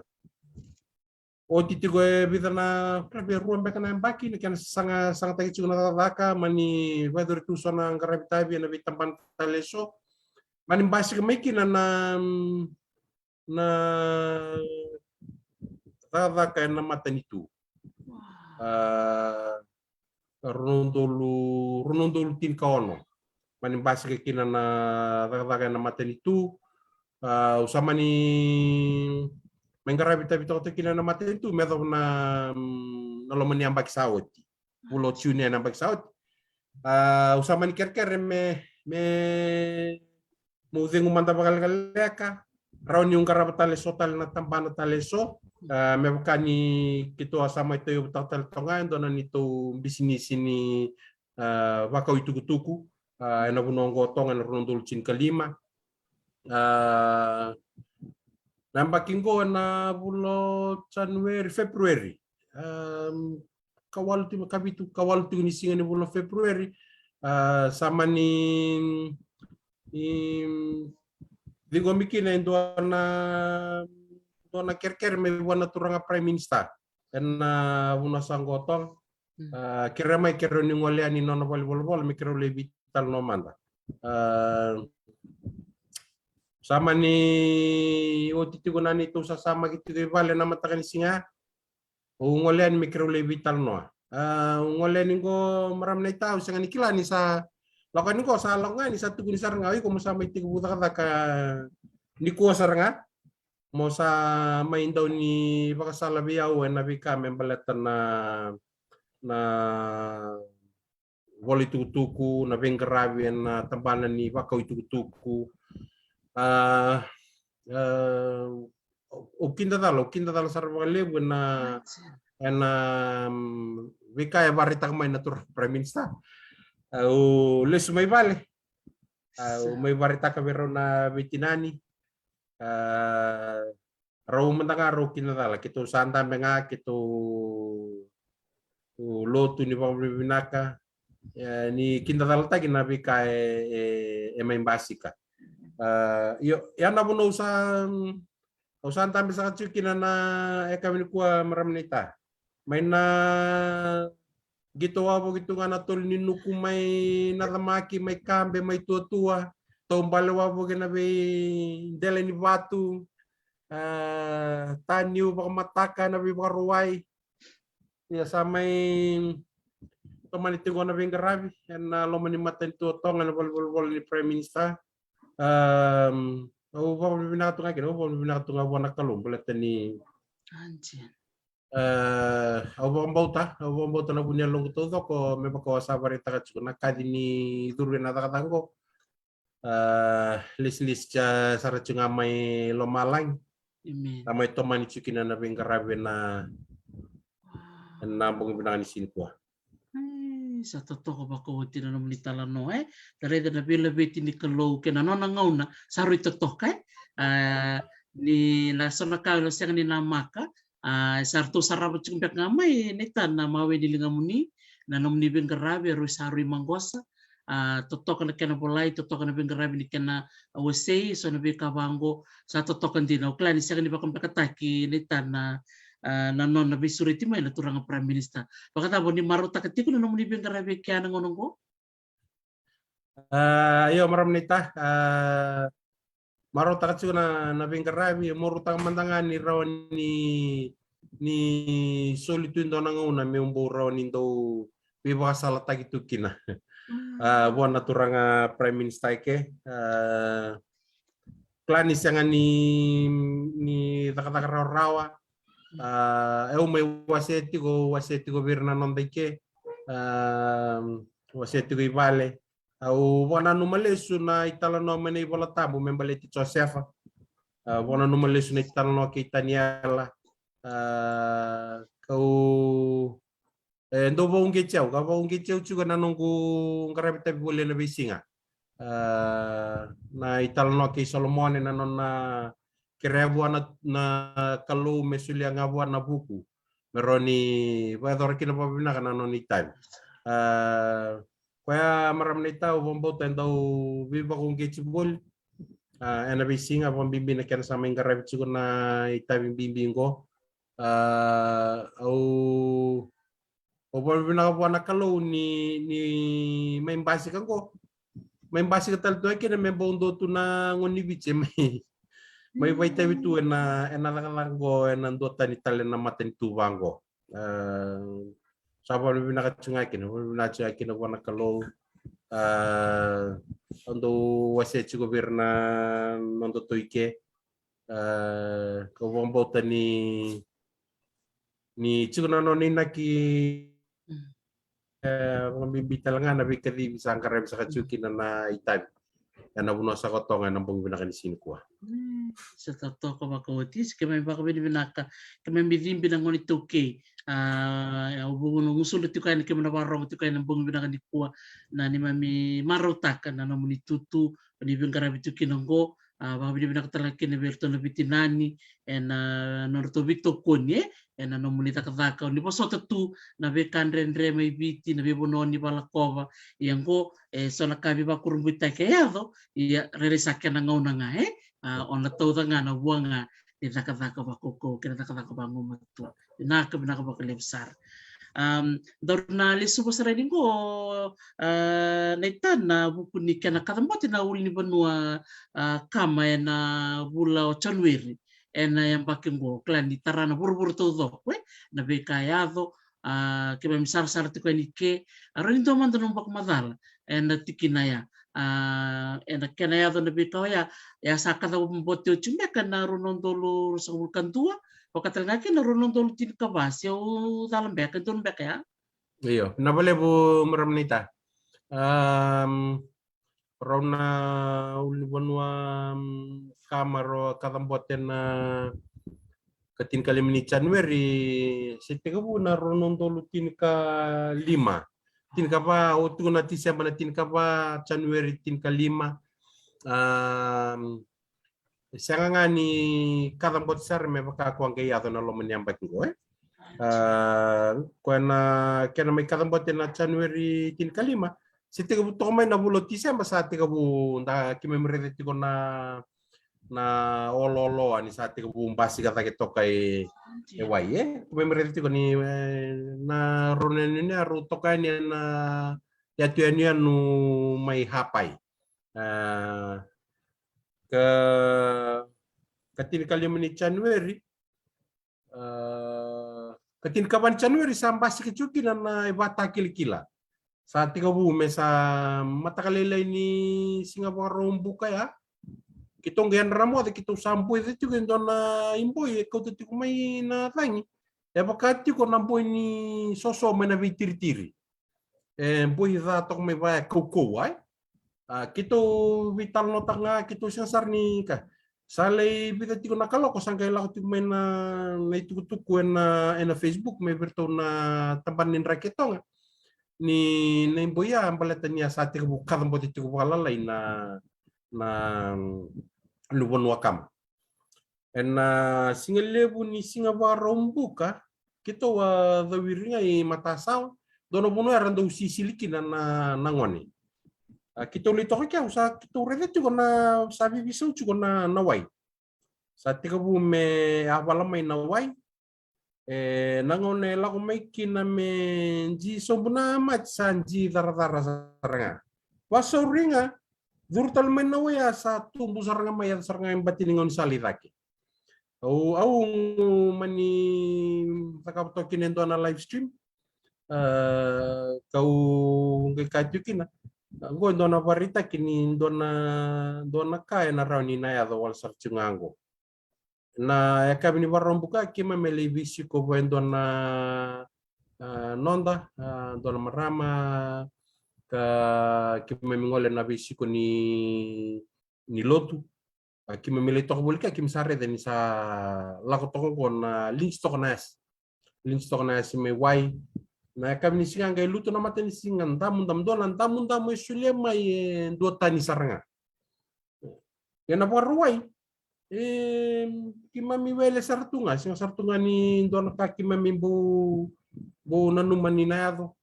oti tiko e vica na, kena vei rua beka na yabaki na kena saga, sagataki tiko na cakacaka, mani vakayacori tu so na qaravi tavi ena veitabana tale eso. Mani basika mai kina na, na cakacaka ena matanitu. A, rua na udolu, rua na udolu tinikaono. Mani basika kina na cakacaka ena matanitu. A, au sa mani mai qaravi tavi toka kina na matanitu me yacova na, mm, na loma ni yabaki sa oti. Vula o June ena yabaki sa oti. A, au sa mani kerekere me, me, meu cegu mada vakalekaleka, rawa niu qarava tale so tale na tabana tale eso. A, me vaka ni keitou a sa mai tauyavutaka tale toka ga e dua na neitou bisinisi ni, a, vakau itukutuku, a, ena vanua oqo o Toga ena rua na udolu tinikalima. A, na yabaki qo ena vula o January, February. A, kawalu tiko, kavitu, kawalu tiko ni siga ni vula o February. A, sa mani, i, ciqomi kina e dua na, dua na kerekere mai vua na turaga Prime Minister ena vanua sa qo o Toga. Mm. A, kerea mai, kerea ni gole yani nona valenivolavola me keirau lai veitalanoa mada. A, Sa mani oti tiko na neitou sasamaki tiko i vale na mataka ni siga. Au gole yani me keirau lai veitalanoa. Au gole yani qo, marama naita, au sega ni kila ni sa lako yani qo, sa lako ga yani sa tukuni sara ga, o iko mo sa mai tekivu cakacaka nikua sara ga. Mo sa mai dau ni vakasala vei au ena veika me baleta na, na vola itukutuku, na veiqaravi ena tabana ni vakau itukutuku. A, a, au kidacala, au kidacala sara vakalevu ena, ena, mm, veika e vakaraitaka mai na turaga Prime Minister. Au lesu mai vale. Au mai vakaraitaka vei rau na veitinani. A, rau mada ga rau kidacala, keitou sa dabe ga, keitou lotu ni vakavinavinaka, e, ni kidacalataki na veika e, e, e mai basika. A, io, ia na vanua au sa, au sa dabe saka tiko kina na yakavi nikua, marama naita. Mai na qito wavoki tu ga na tolu ni nuku mai na camaki, mai kabe, mai tuatua, taubale wavoki na veidela ni vatu, a, taniu vakamataka, na veivakarauwai. Ia sa mai tomani tiko na veiqaravi ena loma ni matanitu o Toga, na valenivolavola ni Prime Minister. Am, au vakavinavinaka tu ga kina, au vakavinavinaka tu ga vua na Kalou baleta ni, e, au vakabauta, au vakabauta na vu ni yaloqu taucoko, me vaka au sa vakaraitaka tiko, na kaci ni curu ena cakacaka qo. A, lesilesi sara tiko ga mai lomalagi. Amen. Sa mai tomani tiko kina na veiqaravi ena, ena bogi vinaka ni siga nikua. E, sa totoka vakaoti na nomuni talanoa, e. Da raica na veilaveti ni Kalou kei na nona gauna sa rui totoka, e. A, ni na so na ka e sega ni namaka, a, sa ratou sarava tiko beka ga mai, naita, na mawe ni ligamuni, na nomuni veiqaravi e rui sa rui maqosa. A, totoka na kena volai, totoka na veiqaravi ni kena wasei, so na veika vaqo sa totoka dina. Au kila ni sega ni vakabekataki, naita, na, a, na nona veisureti mai na turaga Prime Minister. Vakacava, ni marautaka tiko na nomuni veiqaravi e kea na gauna oqo? A, io, marama naita, a, marautaka tiko na, na veiqaravi, e marautaka mada ga ni rawa ni, ni soli tu e dua na gauna meu bau rawa ni dau veivakasalataki tu kina. A, vua na turaga Prime Minister eke, a, kila ni sega ni, ni cakacaka rawarawa. A, au mai wasea tiko, wasea tiko vei ira na noda ike. A, wasea tiko i vale. Au vakananuma lesu na italanoa mai na iVola Tabu me baleti Josefa. A, vakananuma lesu na italanoa kei Taniela. A, kau, e, dau vakauqeti au, ka vakauqeti au tiko na noqu qaravi tavi voli ena veisiga. A, na italanoa kei Solomone, na nona kerea vua na, na Kalou me solia ga vua na vuku me rawa ni vakayacora kina vakavinaka na nona itavi. A, koya, marama naita, au vakabauta e dau veivakauqeti voli, a, ena veisiga, vakabibi na kena sa mai qaravi tiko na itavi bibi qo. A, au, au vakavinavinaka vua na Kalou ni, ni mai basika qo. Mai basika tale tu ga kina me bau dua tu na gone ni Viti e mai, mai vakaitavi tu ena, ena cakacaka qo ena duatani tale na matanitu vaqo. A, sa vakavinavinaka tiko ga kina, vakavinavinaka tiko ga kina vua na Kalou. A, au dau wasea tiko vei ira na nodatou ike. A, kau vakabauta ni, ni tiko na nona inaki, e, vakabibi tale ga na veikacivi sa qaravi saka tiko kina na itavi ena vanua saka o Toga ena bogi vinaka ni siga nikua. Mm, sa totoka vakaoti. Sa keimami vakavinavinaka, keimami cibi na gone iTaukei. A, au via gusudra tiko yani, keimami na vakarorogo tiko yani ena bogi vinaka nikua, na neimami marautaka na nomuni itutu ni veiqaravi tiko kina oqo. A, vakavinavinaka tale ga kina vei iratou na veitinani ena nodratou veitokoni, e, ena nomuni cakacaka. Ni vosota tu na veika dredre mai Viti, na veivanua ni valakova. Ia oqo, e, so na ka veivakurabuitaki e yaco, ia rairai sa kena gauna ga, e. A, o na tauca ga na vua ga ni cakacaka vakaukauwa kei na cakacaka vagumatua. Vinaka, vinaka vakalevu sara. Am, daru na lesuva sara yani qo, a, na itana vuku ni kena kacabote na ulunivanua, a, kama ena vula o Janueri ena yabaki qo, kila ni tara na vuravura taucoko, e, na veika e yaco, a, keimami sarasara tiko yani ke, a, rawa ni dua mada na vakamacala ena tikina ya. A, ena kena yaco na veika oya, ya sa kacabote oti beka na rua na udolu ruasagavulu ka dua, vaka tale ga kina na rua na udolu tinikava, se au cala beka, e donu beka ya. Io, vinaka vakalevu marama naita. Am, rau na ulunivanua, am, kama rau kacabote na ka tinikalima ni Janueri, se tekivu na rua na udolu tinikalima. Tinikava, o tiko na Tiseba na tinikava, Janueri tinikalima. Am, sega ga ni kacabote sara me vaka ko a qai yaco na loma ni yabaki qo, e. A, koya na kena mai kacabote na Janueri tinikalima, se tekivu toka mai na vula o Tiseba sa tekivu da keimami raica tiko na, na olooloa ni sa tekivu basika cake toka e, e wai, e. Keimami raica tiko ni, e, na rau na yanuyanu ya rau toka yani ena yatu yanuyanu mai Hapai. A, ka, ka tinikalima ni Janueri, a, ka tinikava ni Janueri sa basika tiko kina na ivatakilakila. Sa tekivu me sa mataka lailai ni siga Vakaraubuka ya. Keitou qai yadra na moce, keitou sa boica tiko e dua na iboi e kauta tiko mai na cagi. E vaka tiko na boi ni soso mai na veitiritiri. E boi ca toka mai vaya kaukauwa, e. A, keitou veitalanoataka ga, keitou sega sara ni ka. Sa lai vica tiko na kaloko, sa qai lako tiko mai na, na itukutuku ena, ena Facebook, mai vei iratou na tabana ni draki e Toga. Ni, na iboi ya, baleta ni a sa tekivu kacabote tiko vakalalai na, na, na vanua kama. Ena siga levu ni siga Vakaraubuka, keitou a cawiri ga i matasawa, dua na vanua era dau sisili kina na, na gone. A, keitou lai toka kea, au sa, keitou raica tiko na, sa vivisau tiko na, na wai. Sa tekivu me yavala mai na wai. E, na gauna e lako mai kina me ji sobu na mati sa ji caracara sara ga. Vasauri ga, curu tale mai na wai a sa tubu sara ga mai, yaco sara ga e bati ni gaunisala i cake. Au, au mani cakava toka kina e dua na live stream. A, kau qai kaya tiko kina, qo e dua na vakaraitaki ni dua na, dua na ka ena rawa ni na yaco wale sara tiko ga qo. Na yakavi ni Vakaraubuka keimami lai veisiko vua e dua na, a, noda, a, dua na marama, ka keimami gole na veisiko ni, ni lotu. A, keimami lai toka voli kea, keimami sa raica ni sa lako toka qo na linji toka na yasi. Linji toka na yasi mai wai. Na yakavi ni siga qai lutu na matanisiga, damudamu, dua na damudamu e solia mai e dua tani sara ga. Ia na Vakarauwai, e, keimami wele sara tu ga, sega sara tu ga ni dua na ka keimami bau, bau nanuma ni na yaco.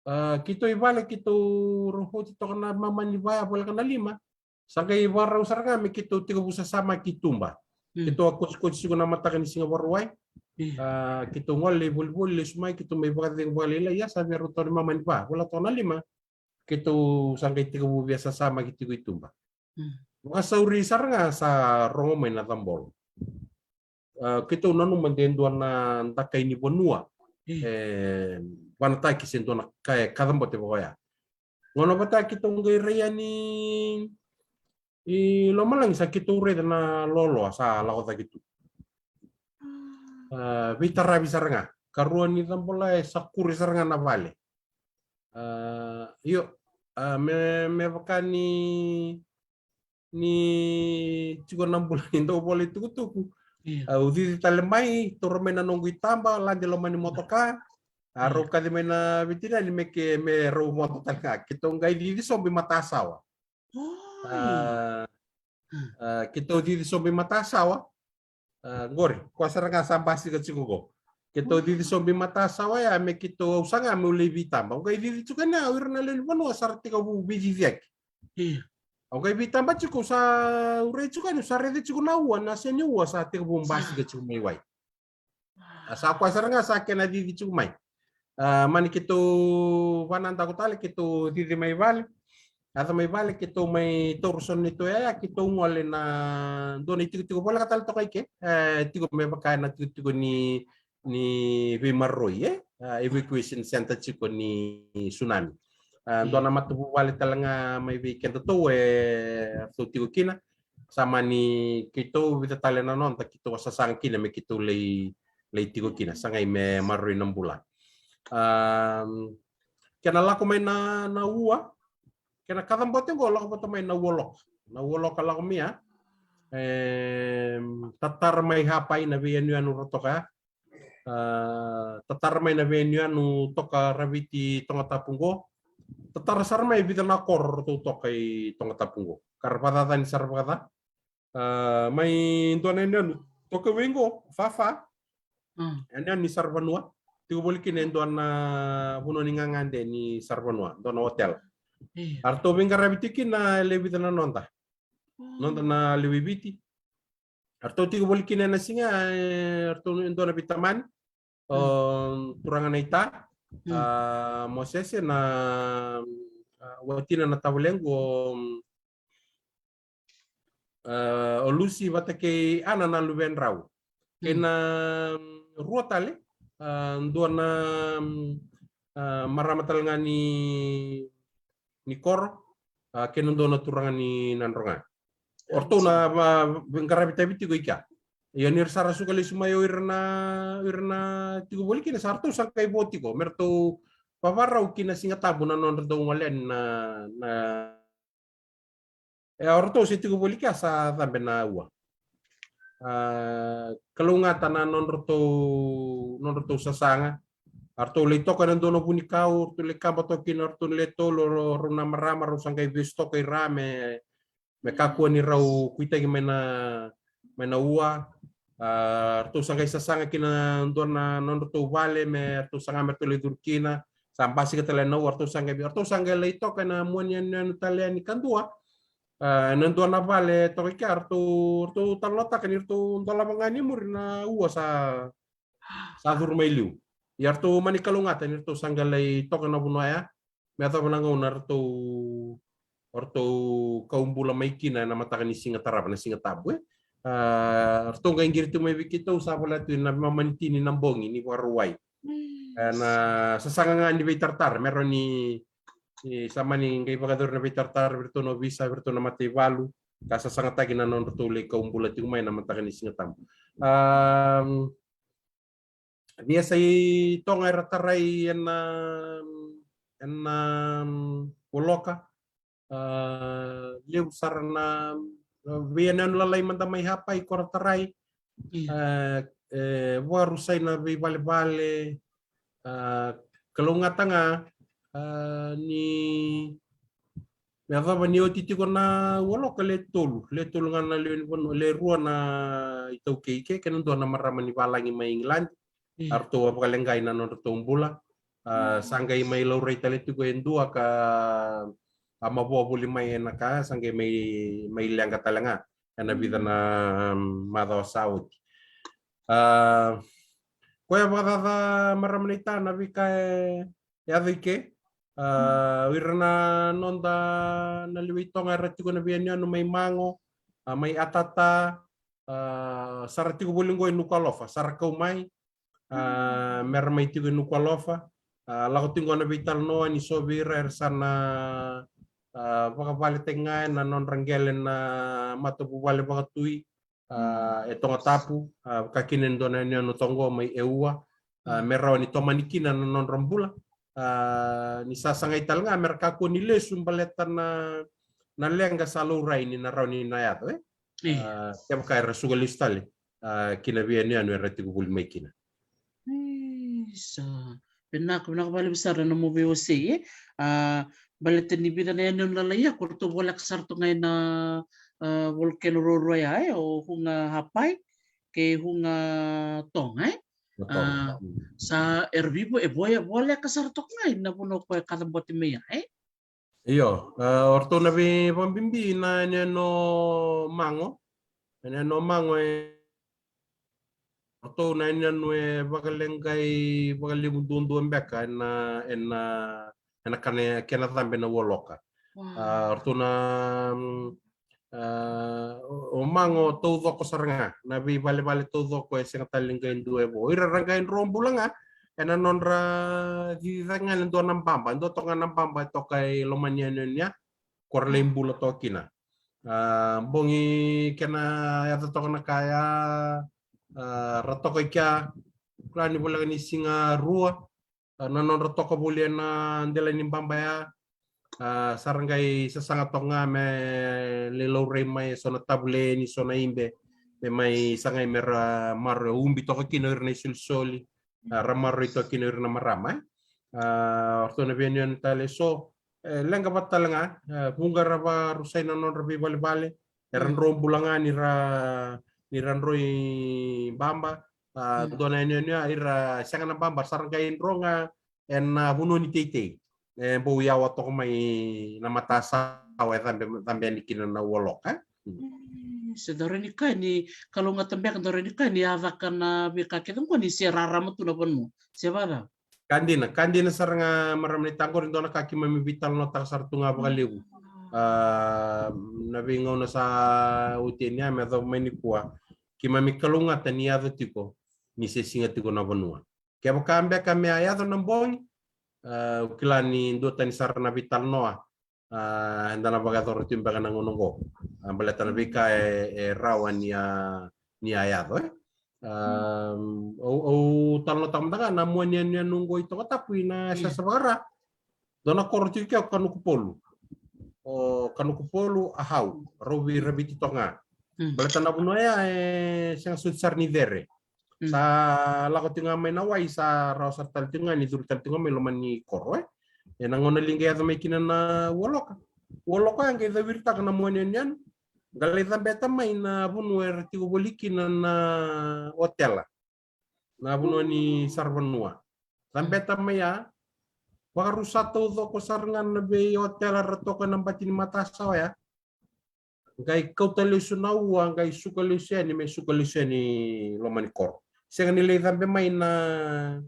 A, keitou i vale, keitou rau oti toka na mama ni vaya voleka na lima. Sa qai vakarau sara ga me keitou tekivu sasamaki tuba. Mm. Keitou a kotikoti tiko na mataka ni siga Vakarauwai. Mm. A, keitou gole lai volivoli, lesu mai, keitou mai vakacegu vakalailai, ia sa via rau toka na mama ni va, vola toka na lima. Keitou sa qai tekivu via sasamaki tiko i tuba. Mm. Vakasauri sara ga sa rogo mai na cabolo. A, keitou nanuma de dua na dakai ni vanua. Mm. E, vanataki se dua na ka e kacabote vaka oya. Gauna vata keitou qai rai yani i lomalagi sa keitou raica na loaloa sa lako cake tu. A, veitaravi sara ga. Karua ni cabola e sa kure sara ga na vale. A, io, a, me, me vaka ni, ni tiko na bula ni dau vola itukutuku. Io. Au cici tale mai, taura mai na noqu itaba, lade loma ni motoka. A, rau kaci mai na vetinani me ke, me rau vodo tale ga. Keitou qai cici sobu i matasawa. Oi. A, a, keitou cici sobu i matasawa. A, qori, koya sara ga sa basika tiko qo. Keitou cici sobu i matasawa ya me keitou, au saga meu lai veitaba. Au qai cici tiko yani, au ira na lewe ni vanua sa ra tekivu veiciciyaki. Io. Au qai veitaba tiko, sa urai tiko yani, sa raica tiko na ua, na seni ua sa tekivu basika tiko mai wai. A, sa koya sara ga sa kena cici tiko mai. A, mani keitou vanadaku tale, keitou cici mai vale. Yaco mai vale, keitou mai taura so na neitou yaya, keitou gole na dua na itikotiko voleka tale toka i ke. E tiko me vaka na tikotiko ni, ni veimaroroi, e? A, evacuation center tiko ni tsunami. A, dua na matavuvale tale ga mai vei kedatou e ratou tiko kina. Sa mani keitou vica tale na noda keitou a sasaga kina me keitou lai, lai tiko kina, sa qai me maroroi na bula. A, kena lako mai na, na ua, kena kacabote oqo lako vata mai na ua loka. Na ua loka lako mai ya. E, tatara mai Hapai na veiyanuyanu ra toka ya. A, tatara mai na veiyanuyanu toka Raviti, Tongatapu oqo. Tatara sara mai vica na koro ratou toka i Tongatapu oqo. Ka ra vakacacani sara vakaca. A, mai dua na yanuyanu toka vei oqo, Fafa. Mm. Yanuyanu ni saravanua. Tiko voli kina e dua na vanua ni gagade ni saravanua, dua na hotel. Io. A ratou veiqaravi tiko kina e lewe vica na noda. Mm. Noda na lewe i Viti. A ratou tiko voli kina ena siga, e, a ratou e dua na veitamani. O, mm, turaga na ita, mm, a, Mosese na, a, watina na tavalequ, o, a, o Lusi vata kei Ana na luvedrau. Kei, mm, na, mm, rua tale, a, dua na, mm, a, marama tale ga ni, ni koro, a, kei na dua na turaga ni Nadroga. O ratou na, a, qaravi tavi tiko i kea. Ia ni ra sa ra suka lesu mai o ira na, o ira na tiko voli kina, sa ratou sa qai vo tiko me ratou vavarau ki na Siga Tabu na nodratou gole yani na, na E, o ratou se tiko voli kea sa cabe na ua. A, kalougata na nodratou, nodratou sasaga. A ratou lai toka ena dua na vunikau, ratou lai kaba toka kina, ratou na le tolu, rau, rau na marama, rau sa qai vesu toka i ra me, me kakua ni rau kuitaki mai na, mai na ua. A, ratou sa qai sasaga kina dua na nodratou vale me ratou saga me ratou lai curu kina. Sa basika tale na ua, ratou sa qai, ratou sa qai lai toka ena mua ni yanuyanu tale yani kadua. A, ena dua na vale toka i kea, ratou, ratou talanoataka ni ratou dolava ga ni muri na ua sa, sa curu mai liu. Ia ratou mani kalougata ni ratou sa qai lai toka na vanua ya. Me yacova na gauna ratou, ratou kau bula mai kina ena mataka ni siga tarava, na Siga Tabu, e. A, ratou qai qiri tu mai vei keitou sa voleka tu ena mamani tini na bogi ni Vakarauwai. Ena sasaga ga ni veitaratara, me rawa ni, ni sa mani qai vakayacori na veitaratara vei iratou na ovisa, vei iratou na mataivalu, ka sasagataki na nodratou lai kau bula tiko mai na mataka ni Siga Tabu. A, via sa i Toga era tarai ena, ena, um, Waloka. A, levu sara na, a, veiyanuyanu lalai mada mai Hapai ko ra tarai. Io. A, e, vakarusai na veivalevale. A, kalougata ga, a, ni, me yacova ni oti tiko na Waloka, le tolu, le tolu ga na lewe ni vanua, le rua na iTaukei ke, kei na dua na marama ni valagi mai Igiladi. Io. A ratou a vakaleqai na nodratou bula. A, mm, sa qai mai laurai tale tiko e dua ka a mavoa voli mai ena ka, sa qai mai, mai leqa tale ga ena vica, mm, na, um, macawa sa oti. A, koya vakacaca marama na ita na veika e yaco i ke. A, mm, o ira na noda na lewe i Toga era tiko na veiyanuyanu mai Mago, a, mai Atata, a, sa ra tiko voli oqo e Nuku'alofa, sa ra kau mai. A, mm, me ra mai tiko e Nuku'alofa. A, lako tiko na veitalanoa ni so vei ira era sa na, a, vakavaletaki ga ena nodra qele na matavuvale vakatui, a, mm, e Tongatapu, a, vaka kina e dua na yanuyanu toka oqo mai Eua. A, mm, me rawa ni tomani kina na nodra bula. A, ni sa sagai tale ga me ra kakua ni lesu baleta na, na leqa sa laurai ni na rawa ni na yaco, e? Io. A, kevaka era suka lesu tale, a, ki na veiyanuyanu era tiko voli mai kina. Isa. Vinaka, vinaka vakalevu sara na nomu veiwasei, e? A, baleta ni vica na yanuyanu lalai ya ko ratou voleka sara toka ga ena, a, volcano ruarua ya, e? O Huga Hapai kei Huga Toga, e? Toga. A, mm, sa era vivo, e vo, e voleka sara toka ga ena vanua ko e kacabote mai ya, e? Io, a, o ratou na vei, vakabibi na yanuyanu o Mago. Yanuyanu o Mago e, ratou na yanuyanu e vakaleqai vakalevu duadua beka ena, ena, ena kena, kena cabe na ualoka. A, ratou na, mm, a, o, o mago taucoko sara ga, na veivalevale taucoko e sega tale ni qai dua e vo. Ira ra qai dro bula ga ena nodra cici cake ga e dua na baba, e dua toka ga na baba e toka e loma ni yanuyanu ya, ko ra lai bula toka kina. A, bogi kena yaco toka na ka ya, a, ra toka i kea, kila ni voleka ni siga rua, a, na nodra toka voli ena dela ni baba ya, a, sa ra qai sasaga toka ga me lai laurai mai e so na tavuleni, so na ibe, me mai sagai me ra maroroi, ubi toka kina o ira na isolisoli, a, ra maroroi toka kina o ira na marama, e. A, o ratou na veiyanuyanu tale e so, e, leqa vata tale ga, e, vuqa ra vakarusai na nodra veivalevale, era dro bula ga ni ra, ni ra dro i baba, a, dua na yanuyanu ya, ira sega na baba, sa ra qai dro ga ena vanua ni teitei. E bau yawa toka mai na matasawa e cabe, cabe yani kina na ualoka, e? Mm. E, se dau rawa ni kaya ni kalougata beka, dau rawa ni kaya ni a caka na veika kece oqo ni se rarama tu na vanua, se vacava? Ka dina, ka dina sara ga, marama naita, qori dua na ka keimami veitalanoataka sara tu ga vakalevu. A, na veigauna sa oti yani ya me yacova mai nikua, keimami kalougata ni yaco tiko ni se siga tiko na vanua. Kevaka beka me a yaco na bogi, a, au kila ni duatani sara na veitalanoa, a, eda na vakayacora tiko beka na gauna oqo. A, baleta na veika e, e rawa ni a, ni a yaco, e. A, au, au talanoataka mada ga na mua ni yanuyanu oqo i Tongatapu ina yasayasa vaka-Ra. Dua na koro tiko kea o Kanukupolu. O Kanukupolu, Ahau, rau veiraviti toka ga. Mm. Baleta na vanua ya e sega soti sara ni cere. Mm. Sa lako tiko ga mai na wai, sa rawa sara tale tiko ga ni curu tale tiko ga mai loma ni koro, e. Ena gauna liga e yaco mai kina na ualoka, ualoka ya qai caviritaka na mua ni yanuyanu, qai lai cabeta mai na vanua era tiko voli kina na otela, na vanua ni saravanua. Cabeta mai ya, vakarusa taucoko sara ga na veiotela ra toka na bati ni matasawa ya. Qai kauta lesu na ua, qai suka lesu yani, me suka lesu yani loma ni koro. Sega ni lai cabe mai na,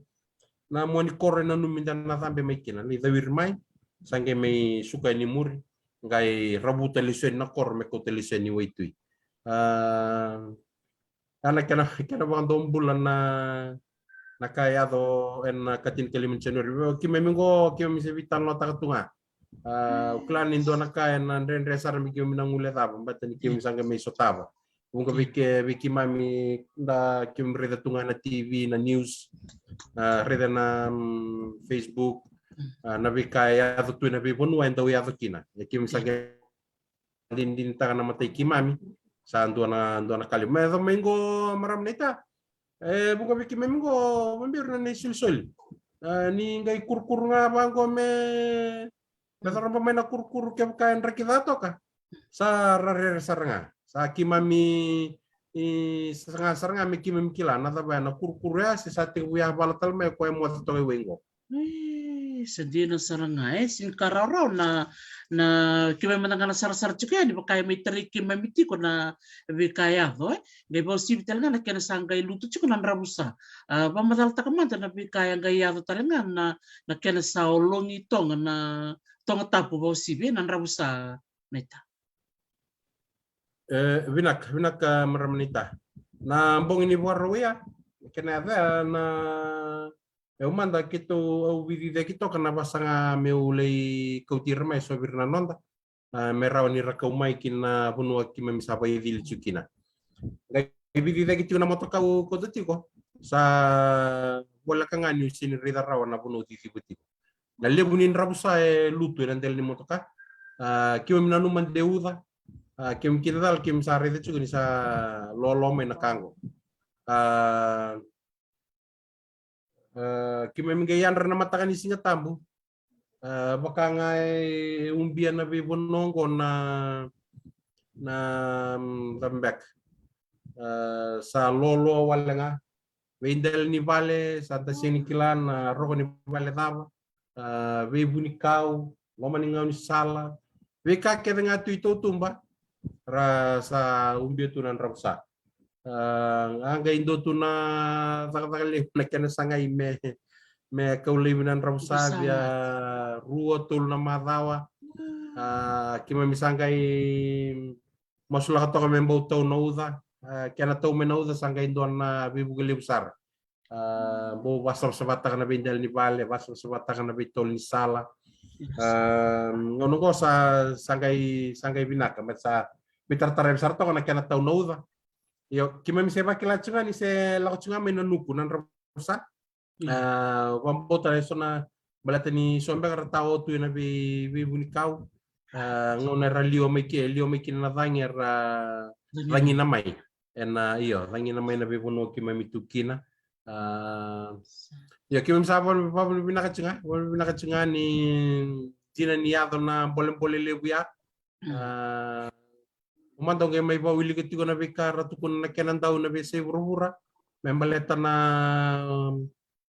na mua ni koro e nanumi da na cabe mai kina. Lai cawiri mai, sa qai mai suka yani muri, qai ravuta lesu yani na koro me kauta lesu yani waitui. A, a na kena, kena vakadomobula na, na ka e yaco ena ikatinikalima ni January. Keimami qo, keimami se veitalanoataka tu ga. A, au kila ni dua na ka ena dredre sara me keimami na guilecava, baleta ni keimami sa qai mai sotava. Vuqa vei ke, vei keimami da keimami raica tu ga na T V, na news, a, raica na, mm, Facebook, a, na veika e yaco tu ena veivanua e dau yaco kina. Ia keimami sa qai dinadinataka na mata i keimami. Sa dua na, dua na ka levu. Me yaco mai qo, marama naita, e vuqa vei keimami qo, vabira na isolisoli. A, ni qai kurukuru ga vaqo me, me coroba mai na kurukuru kevaka e draki ca toka. Sa ra rere sara ga. Sa keimami, i, saga sara ga me keimami kila na cava ya na kurukuru ya, se sa tekivu yavala tale mai o koya e moce toka i wai qo. E, sa dina sara ga, e, sega ni ka rawarawa na, na keimami mada ga na sarasara tiko yani, vaka e mai tarai keimami tiko na veika e yaco, e. Qai vakauasivi tale ga na kena sa qai lutu tiko na dravusa. A, vakamacalataka mada na veika e qai yaco tale ga na, na kena sa ologi toga na Tongatapu, vakauasivi, e, na dravusa, naita. E, vinaka, vinaka, marama naita. Na bogi ni Vakarauwai ya, kena yaca ya na, e, au mada keitou, au veiciciyaki toka na vasaga meu lai kauti ira mai e so vei ira na noda. A, me rawa ni ra kau mai ki na vanua keimami sa vakaicili tiko kina. Qai veiciciyaki tiko na motoka au kauta tiko. Sa voleka ga niu sega ni raica rawa na vanua au ciciva tiko. Na levu ni dravusa e lutu ena dela ni motoka. A, keimami nanuma de uca. A, keimami kidacala keimami sa raica tiko ni sa loaloa mai na ka qo. A, a, keimami qai yadra na mataka ni Siga Tabu. A, vaka ga e ubia na veivanua qo na, na, mm, cava beka. A, sa loaloa wale ga. Veidela ni vale, sa da sega ni kila na roka ni vale cava. A, veivunikau, loma ni gaunisala, veika kece ga tu i tautuba, ra sa ubia tu na dravusa. A qai dua tu na cakacaka levu na kena sagai me me kau laivi na dravusa via rua tolu na macawa. A keimami sa qai masulaka toka me bau tau na uca. A kena tau mai na uca sa qai dua na veivuke levu sara. A bau vasavasavataka na veidela ni vale, vasavasavataka na veitolo ni sala. A gauna oqo sa sa qai sa qai vinaka me sa veitarataravi sara toka na kena tau na uca. Io, keimami se vakila tiko ga ni se lako tiko ga mai na nuku na dravusa. A vabauta na eso na baleta ni so beka ra tao tu ena vei veivunikau. A gauna era liwa mai ke liwa mai kina na cagi era cagina mai ena io cagina mai na veivanua keimami tu kina. A io keimami sa vavinavinaka tiko ga vavinavinaka tiko ga ni dina ni yaco na bolebole levu ya. A o mada o qai mai vawilika tiko na veika ra tukuna na kena dau na veisei vuravura me baleta na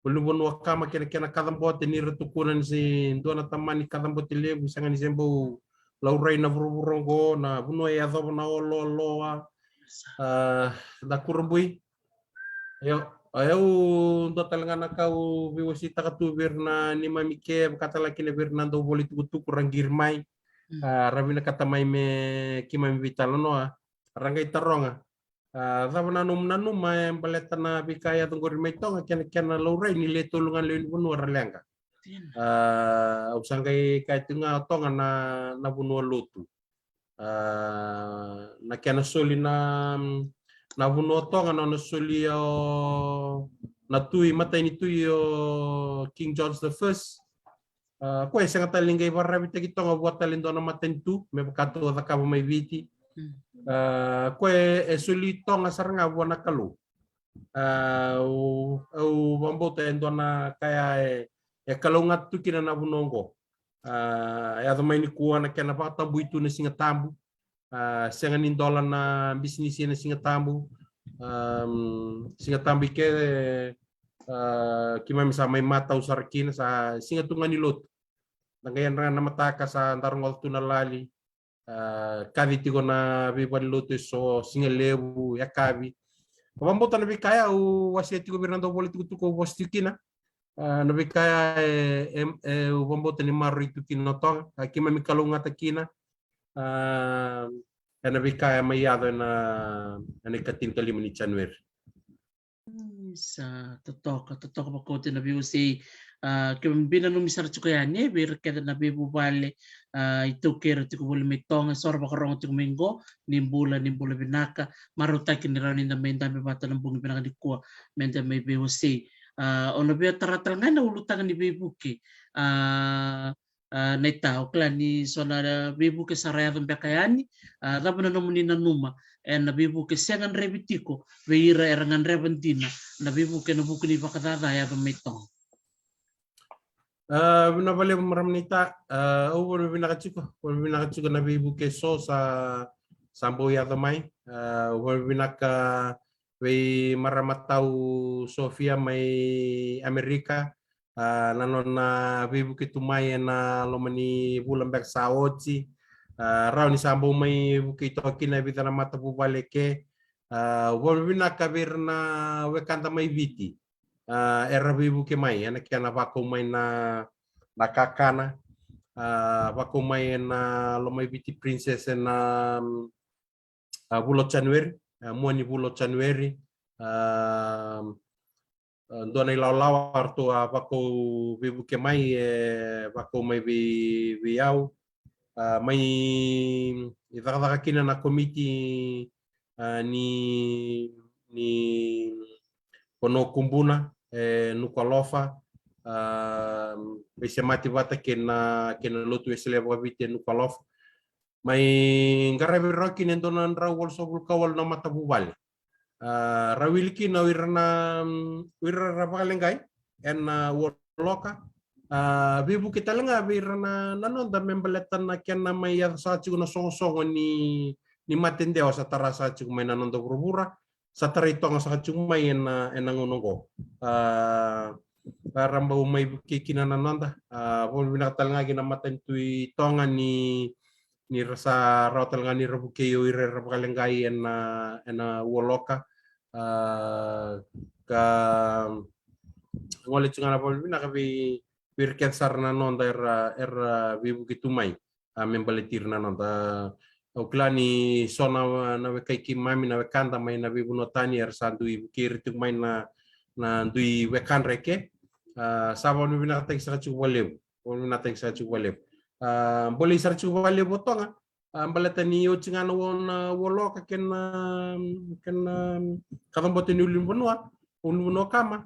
volivanua kama kena kena kacabote ni ra tukuna ni se dua na tamani kacabote levu sega ni se bau laurai na vuravura oqo na vanua e yacova na oloaloa. A da kurabui. Io, au dua tale ga na ka au veiwasitaka tu vei ira na neimami ke vaka tale ga kina vei ira na dau voli tukutuku ra qiri mai. A ra vinakata mai me keimami veitalanoa ra qai taroga. A cava na nomu nanuma e baleta na veika e yaco qori mai Toga kena kena laurai ni le tolu ga lewe ni vanua ra leqa. A au sa qai kaya tu ga o Toga na na vanua lotu. A na kena soli na na vanua o Toga na nona soli o na tui matai ni tui o King George the First. A koya e sega tale ni qai vararavitaki Toga vua tale dua na matanitu me vaka tu a cakava mai Viti. A koya e soli Toga sara ga vua na Kalou. A au au vabauta e dua na kaya e e kalougata tu kina na vanua oqo. A e yaco mai nikua na kena vakatabui tu na Siga Tabu. A sega ni dola na bisinisi ena Siga Tabu. A Siga Tabu i ke a keimami sa mai matau sara kina sa siga tu ga ni lotu. Da qai yadra ga na mataka sa da rogoca tu na lali. A kaci tiko na veivale lotu eso siga levu yakavi. Au vabauta na veika ya au wasea tiko vei ira na dau voli tukutuku au vosa tiko kina. A na veika ya e e au vabauta ni maroroi tu kina o Toga a keimami kalougata kina. A ena veika ya mai yaco ena ena ikatinikalima ni January. Sa totoka totoka vakauti na veiwasei. A keimami veinanumi sara tiko yani e vei ira kece na veivuvale a itaukei ira tiko voli mai Toga eso ra vakarogo tiko mai qo. Ni bula ni bula vinaka. Marautaki ni rawa ni da mai dabe vata na bogi vinaka nikua me da mai veiwasei. A o na via tara tale ga na ulutaga ni veivuke. A A, na ita, o kila ni so na veivuke sa ra yaco beka yani, a, cava na nomuni nanuma ena veivuke se gadrevi tiko vei ira era gadreva dina na veivuke ena vuku ni vakacaca yaco mai Toga? A, vinaka vakalevu marama na ita. A, au vakavinavinaka tiko, vakavinavinaka tiko na veivuke so sa sa bau yaco mai. A, au vakavinavinaka vei marama tau Sofia mai Amerika. A, na nona veivuke tu mai ena loma ni vula beka sa oti. A, rawa ni sa bau mai vukei toka kina e vica na matavuvale ke. A, au vakavinavinaka vei ira na wekada mai Viti. A, era veivuke mai ena kena vakau mai na na kakana. A, vakau mai ena loma i Viti Princess ena a, vula o January, a, mua ni vula o January. A, a, dua na ilawalawa ratou a vakau veivuke mai e vakau mai vei vei au. A, mai cakacaka kina na komiti a, ni ni vanua Kubuna e Nukualofa. A, veisemati vata kei na kei na lotu Wesele vakaviti e Nukualofa. Mai qaravi rawa kina e dua na drau walusagavulu ka walu na matavuvale. A, ra wili kina o ira na o ira ra vakaleqai ena ualoka. A, veivuke tale ga vei ira na na noda me baleta na kena mai yaco saka tiko na sogosogo ni ni mate dewa sa tara saka tiko mai na noda vuravura. Sa tarai Toga saka tiko mai ena ena gauna oqo. A, ra bau mai vukei kina na noda. A, vakavinavinaka tale ga kina matanitu i Toga ni ni ra sa rawa tale ga ni ra vukei o ira era vakaleqai ena ena ualoka. A, ka gole tu ga na vakavinavinaka vei, vei ira kece sara na noda era, era veivuke tu mai, a, me baleti ira na noda. Au kila ni so na, na wekai keimami, na wekada mai na veivanua tani era sa dui vukei ira tiko mai na, na dui wekadra eke. A, sa vakavinavinakataki saka tiko vakalevu. Vakavinavinakataki saka tiko vakalevu. A, bolei sara tiko vakalevu o Toga. A, baleta ni oti ga na ua, na ua loka kei na, kei na kacabote ni ulunivanua, ulunivanua kama.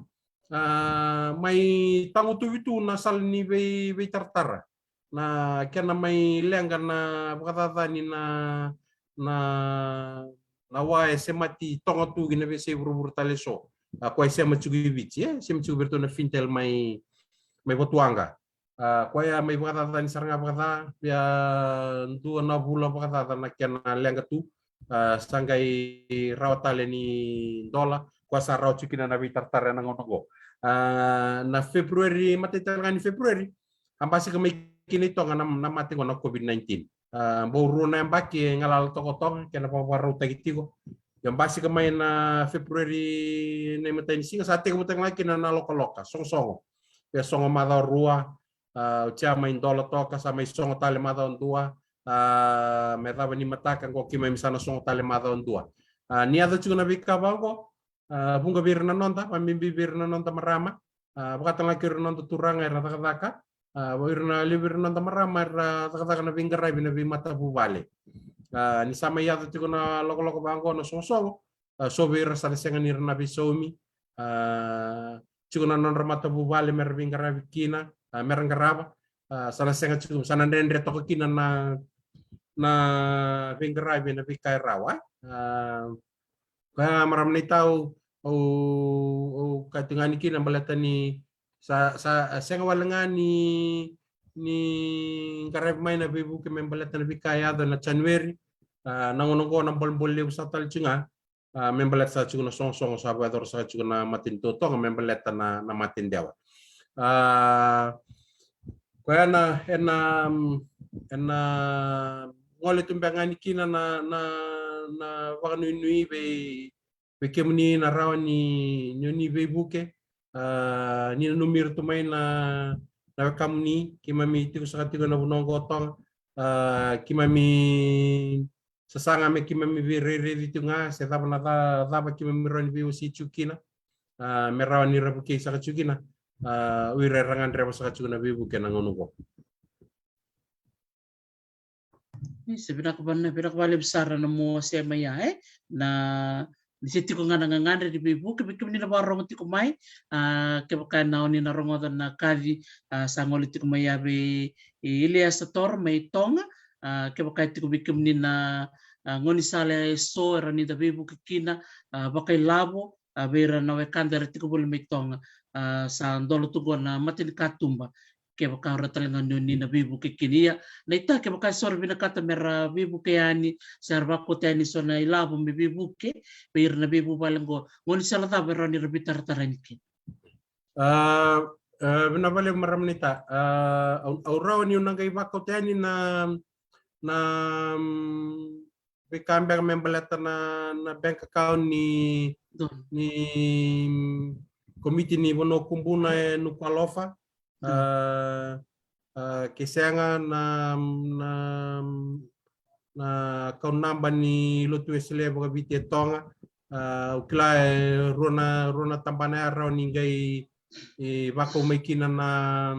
A, mai tagutuvi tu na sala ni vei, veitaratara. Na kena mai leqa na vakacacani na, na, na wa e semati Toga tu ki na veiyasai vuravura tale eso. A, koya e sema tiko i Viti, e sema tiko vei iratou na Fintel mai, mai Vatuwaqa. A, koya mai vakacacani sara ga vakaca, via dua na vula vakacaca na kena leqa tu. A, sa qai rawa tale ni dola, koya sa rawa tiko kina na veitaratara ena gauna qo. A, na February, matai tale ga ni February, a basika mai kina i Toga na, na mate qo na COVID nineteen. A, bau rua na yabaki e galala toka o Toga, kena vakavakarautaki tiko. Ia basika mai na February na imatai ni siga, sa tekivu tale ga kina na lokaloka, sogosogo. Via sogo macawa rua, a, oti ya mai dola toka, sa mai sogo tale macawa dua, a, me cava ni mataka qo keimami sa na sogo tale macawa dua. A, ni yaco tiko na veika vaqo, a, vuqa vei ira na noda, vabibi vei ira na noda marama, a, vakatale ga kei ira na noda turaga era cakacaka, a, vei ira na levu vei ira na noda marama era cakacaka na veiqaravi na veimatavuvale. A, ni sa mai yaco tiko na lokoloko vaqo na sogosogo, a, so vei ira sa na sega ni ra na veisaumi, a, tiko na nodra matavuvale me ra veiqaravi kina, a, me ra qarava, a, sa na sega tiko, sa na dredre toka kina na, na veiqaravi na veika e rawa. A, koya marama naita, au, au kaya tu ga ni kina baleta ni sa, sa sega wale ga ni, ni qaravi mai na veivuke me baleta na veika e yaco ena January. A, na gauna qo na bolebole levu sa tale tiko ga, a, me baleta sa tiko na sogosogo sa vakayacora saka tiko na matanitu o Toga me baleta na, na mate dewa. A, koya na, ena, ena gole tu beka ga ni kina na, na, na vakanuinui vei, vei kemuni na rawa ni, ni, ni veivuke. A, ni nanumi ira tu mai na, na wekamuni, keimami tiko saka tiko ena vanua qo o Toga. A, keimami sasaga me keimami veirairaici tiko ga se cava na ca, cava keimami rawa ni veiwasei tiko kina. A, me rawa ni ra vukei saka tiko kina, a, o ira era gadreva saka tiko na veivuke ena gauna qo. Ni se vinaka vana, vinaka vakalevu sara na mo sema ya, e? Na, ni se tiko ga na gagadre ni veivuke, vei kemuni na vakarogo tiko mai, a, kevaka e na oni na rogoca na kaci, a, sa gole tiko mai ya vei, e, Iliesa Toro mai Toga, a, kevaka e tiko vei kemuni na, a, gaunisala eso era ni da veivuke kina, a, vakailavo, a, vei ira na wekada era tiko voli mai Toga, a, sa dola tu qo na matanikatuba. Kevaka o ira tale ga ni oni na veivuke kina, ia naita kevaka e so ra vinakata me ra veivuke yani, se ra vakauta yani so na ilavo me veivuke vei ira na veivuvale qo, gaunisala cava e rawa ni ra veitaratara yani kina? A, a, vinaka vakalevu marama naita. A, au, au rawa niu na qai vakauta yani na, na, mm, veika beka me baleta na, na bank account ni, ni, mm, komiti ni vanua kubuna e Nuku'alofa. A, a, ke sega na, na, na account number ni Lotu Wesele Vakaviti e Toga. A, au kila e rua na, rua na tabana ya rawa ni qai, e, vakau mai kina na,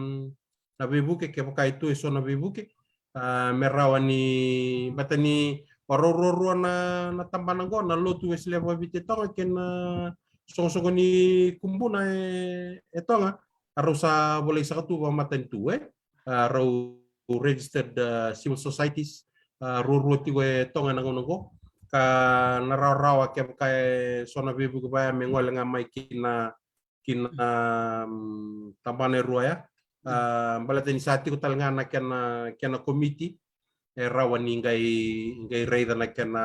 na veivuke, kevaka e tu e so na veivuke. A, me rawa ni, baleta ni o rau ruarua na, na tabana qo, na Lotu Wesele Vakaviti e Toga kei na soqosoqo ni kubuna e, e Toga, a rau sa volai saka tu vakamatanitu, e? A, rau registered, a, civil societies, a, ruarua tiko e Toga ena gauna qo. Ka na rawarawa kevaka e so na veivuke vaya me gole ga mai ki na, ki na, mm, tabana e rua ya. A, baleta ni sa tiko tale ga na kena, kena komiti e rawa ni qai, qai raica na kena,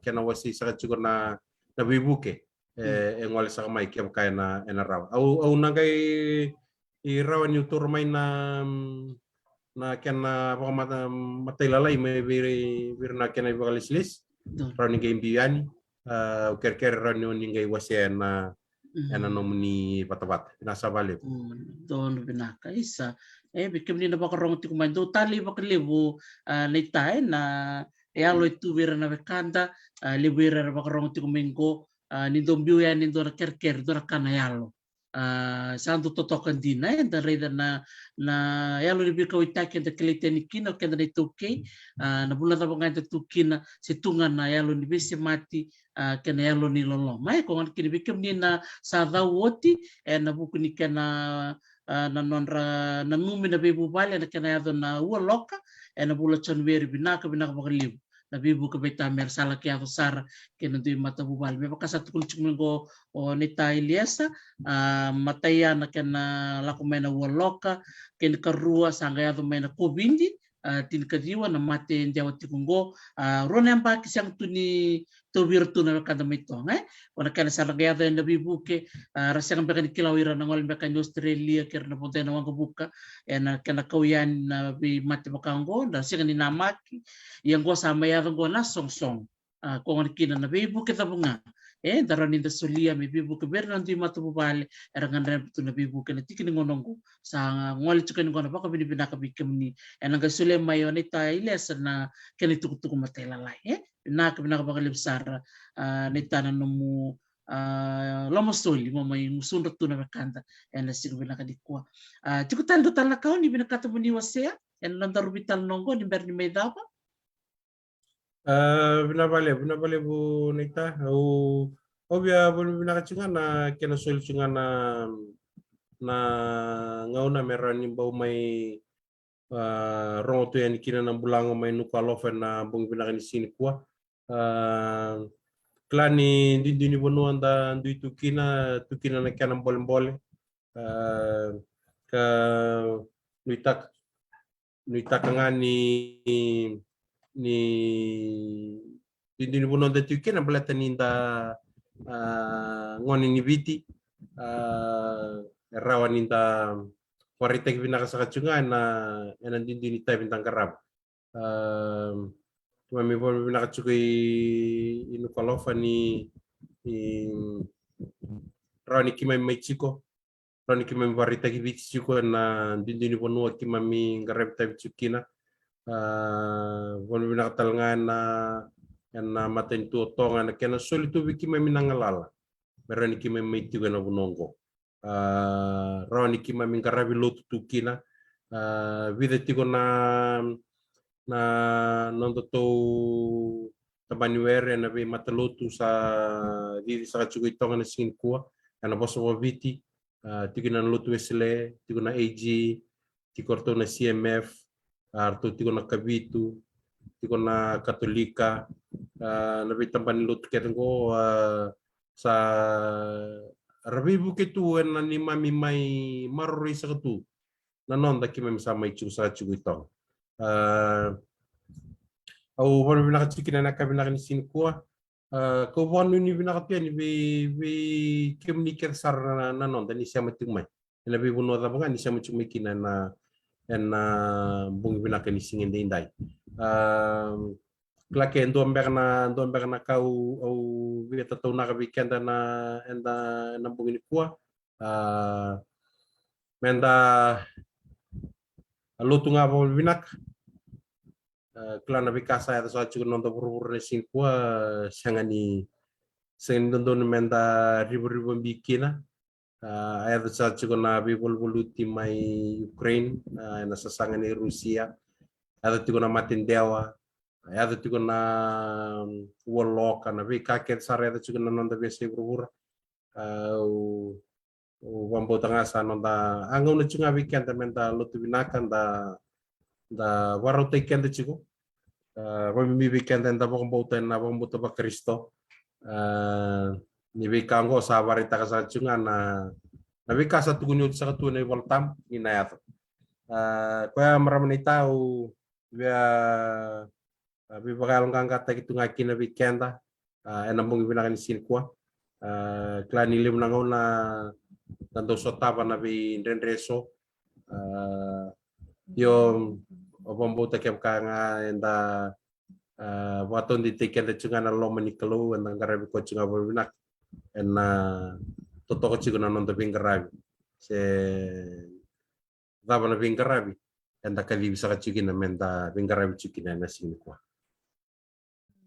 kena wasei saka tiko na, na veivuke e, e gole saka mai kevaka ena, ena rawa. Au, au na qai, e rawa niu taura mai na, mm, na kena vakamata, matailalai mai vei, vei ira na kena ivakalesilesi. Rawa ni qai biu yani. Au kerekere rawa ni o ni qai wasea ena, ena nomuni vatavata. Vinaka sara vakalevu. Donu vinaka. Isa, e vei kemuni na vakarogo tiko mai, dou talei vakalevu na itai na yalo e tu vei ira na wekada. Levu ira era vakarogo tiko mai qo, ni dou biu yani e dua na kerekere, dua na ka na yalo. Sa dau totoka dina, eda raica na, na yalo ni veikauwaitaki eda kilai tani kina o keda na iTaukei. Na vuna cava ga eda tu kina, se tu ga na yalo ni veisemati kei na yalo ni loloma. E, ko gona kina vei kemuni na sa cau oti ena vuku ni kena, na nodra nanumi na veivuvale ena kena yaco na ua loka ena vula Janueri. Vinaka, vinaka vakalevu na veivuke vei tamera sa laki yaco sara kei na dui matavuvale. Me vaka sa tukuni tiko mai qo o Neta Iliesa, a matai ya na kena lako mai na ua loka, kena ikarua sa qai yaco mai na COVID, a tinikaciwa na mate e dewa tiko qo, a rua na yabaki sega tu ni tauvi ira tu na wekada mai Toga, e. Ko na kena sa ra qai yaco ena veivuke, a ra sega beka ni kila o ira na gole beka ni Australia kei ira na vodo ena waqavuka, ena kena kau yani na veimate vaka oqo, da sega ni namaki. Ia oqo sa mai yaco oqo na sogosogo. A ko gona kina na veivuke cava ga eda rawa ni da solia me veivuke vei ira na dui matavuvale era gadreva tu na veivuke ena tiki ni gauna oqo. Sa gole tiko yani oqo na vakavinavinaka vei kemuni. Ena qai solia mai o Neta Iliesa na kena itukutuku matailalai, e. Vinaka, vinaka vakalevu sara, a Neta, na nomu a lomasoli mo mai gusudra tu na wekada ena siga vinaka nikua. A tiko tale dua tale na ka o ni vinakata mo ni wasea ena nodaru veitalanoa oqo ni bera ni mai cava? A vinaka vakalevu, vinaka vakalevu Neta. Au, au via vakavinavinaka tiko ga na kena soli tiko ga na, na gauna me rawa ni bau mai a rogo tu yani kina na bulago mai Nuku'alofa ena bogi vinaka ni siga nikua. A kila ni duidui ni vanua da dui tu kina, tu kina na kena bolebole. A ka nuitaka, nuitaka ga ni, ni duidui ni vanua da tiko kina baleta ni da a gone ni Viti, a e rawa ni da vakaraitaki vinaka saka tiko ga ena, ena duidui ni itavi da qarava. A keimami vakavinavinaka tiko i, i Nuku'alofa ni, i rawa ni keimami mai tiko, rawa ni keimami vakaraitaki Viti tiko ena duidui ni vanua keimami qaravi itavi tiko kina. A vakavinavinaka tale ga ena, ena matanitu o Toga ena kena soli tu vei keimami na galala me rawa ni keimami mai tiko ena vanua oqo. A rawa ni keimami qaravi lotu tu kina. A vica tiko na, na nodatou tabaniwere ena veimatalotu sa cici saka tiko i Toga ena siga nikua ena vosa vakaViti. A tiko na Lotu Wesele, tiko na AG, tiko ratou na CMF, a ratou tiko na Kavitu, tiko na Katolika, a na veitabani lotu kece oqo, a sa ra veivuke tu ena neimami mai maroroi saka tu na noda keimami sa mai tiko saka tiko i Toga. A au vakavinavinaka tiko kina ena yakavi vinaka ni siga nikua. A kau vakanuinui vinaka tu yani vei, vei kemuni kece sara na, na noda ni sema tiko mai ena veivanua cava ga ni sema tiko mai kina ena, ena bogi vinaka ni siga edaidai. A kila ke dua beka na, dua beka na ka au, au via tataunaka vei keda ena, eda, ena bogi nikua. A meda lotu ga vakavinaka. A kila na veika sa yaco saka tiko na noda vuravura ena siga nikua, sega ni, sega ni dodonu meda rivarivabi kina. A yaco saka tiko na veivaluvaluti mai Ukraine, a ena sasaga ni Rusia. Yaco tiko na mate dewa, yaco tiko na ua loka, na veika kece sara yaco tiko na noda veiyasai vuravura. A au, au vakabauta ga sa noda, a gauna tiko ga vei keda meda lotu vinaka, da, da vakarautaki keda tiko. A vakabibi vei keda eda vakabauta ena vakabauta vaKarisito. A ni veika oqo sa vakaraitaka saka tiko ga na, na veika sa tukuni oti saka tu ena iVolatabu ni na yaco. A koya marama naita au via, a veivakayaloqaqataki tu ga kina vei keda, a ena bogi vinaka ni siga nikua. A kila ni levu na gauna da dau sotava na veidredre eso. A io, au vakabauta kevaka ga eda, A, vakataudeitaki keda tiko ga na loma ni Kalou, eda qaravi koya tiko ga vakavinaka. Ena totoka tiko na noda veiqaravi se cava na veiqaravi eda kacivi saka tiko kina meda veiqaravi tiko kina ena siga nikua.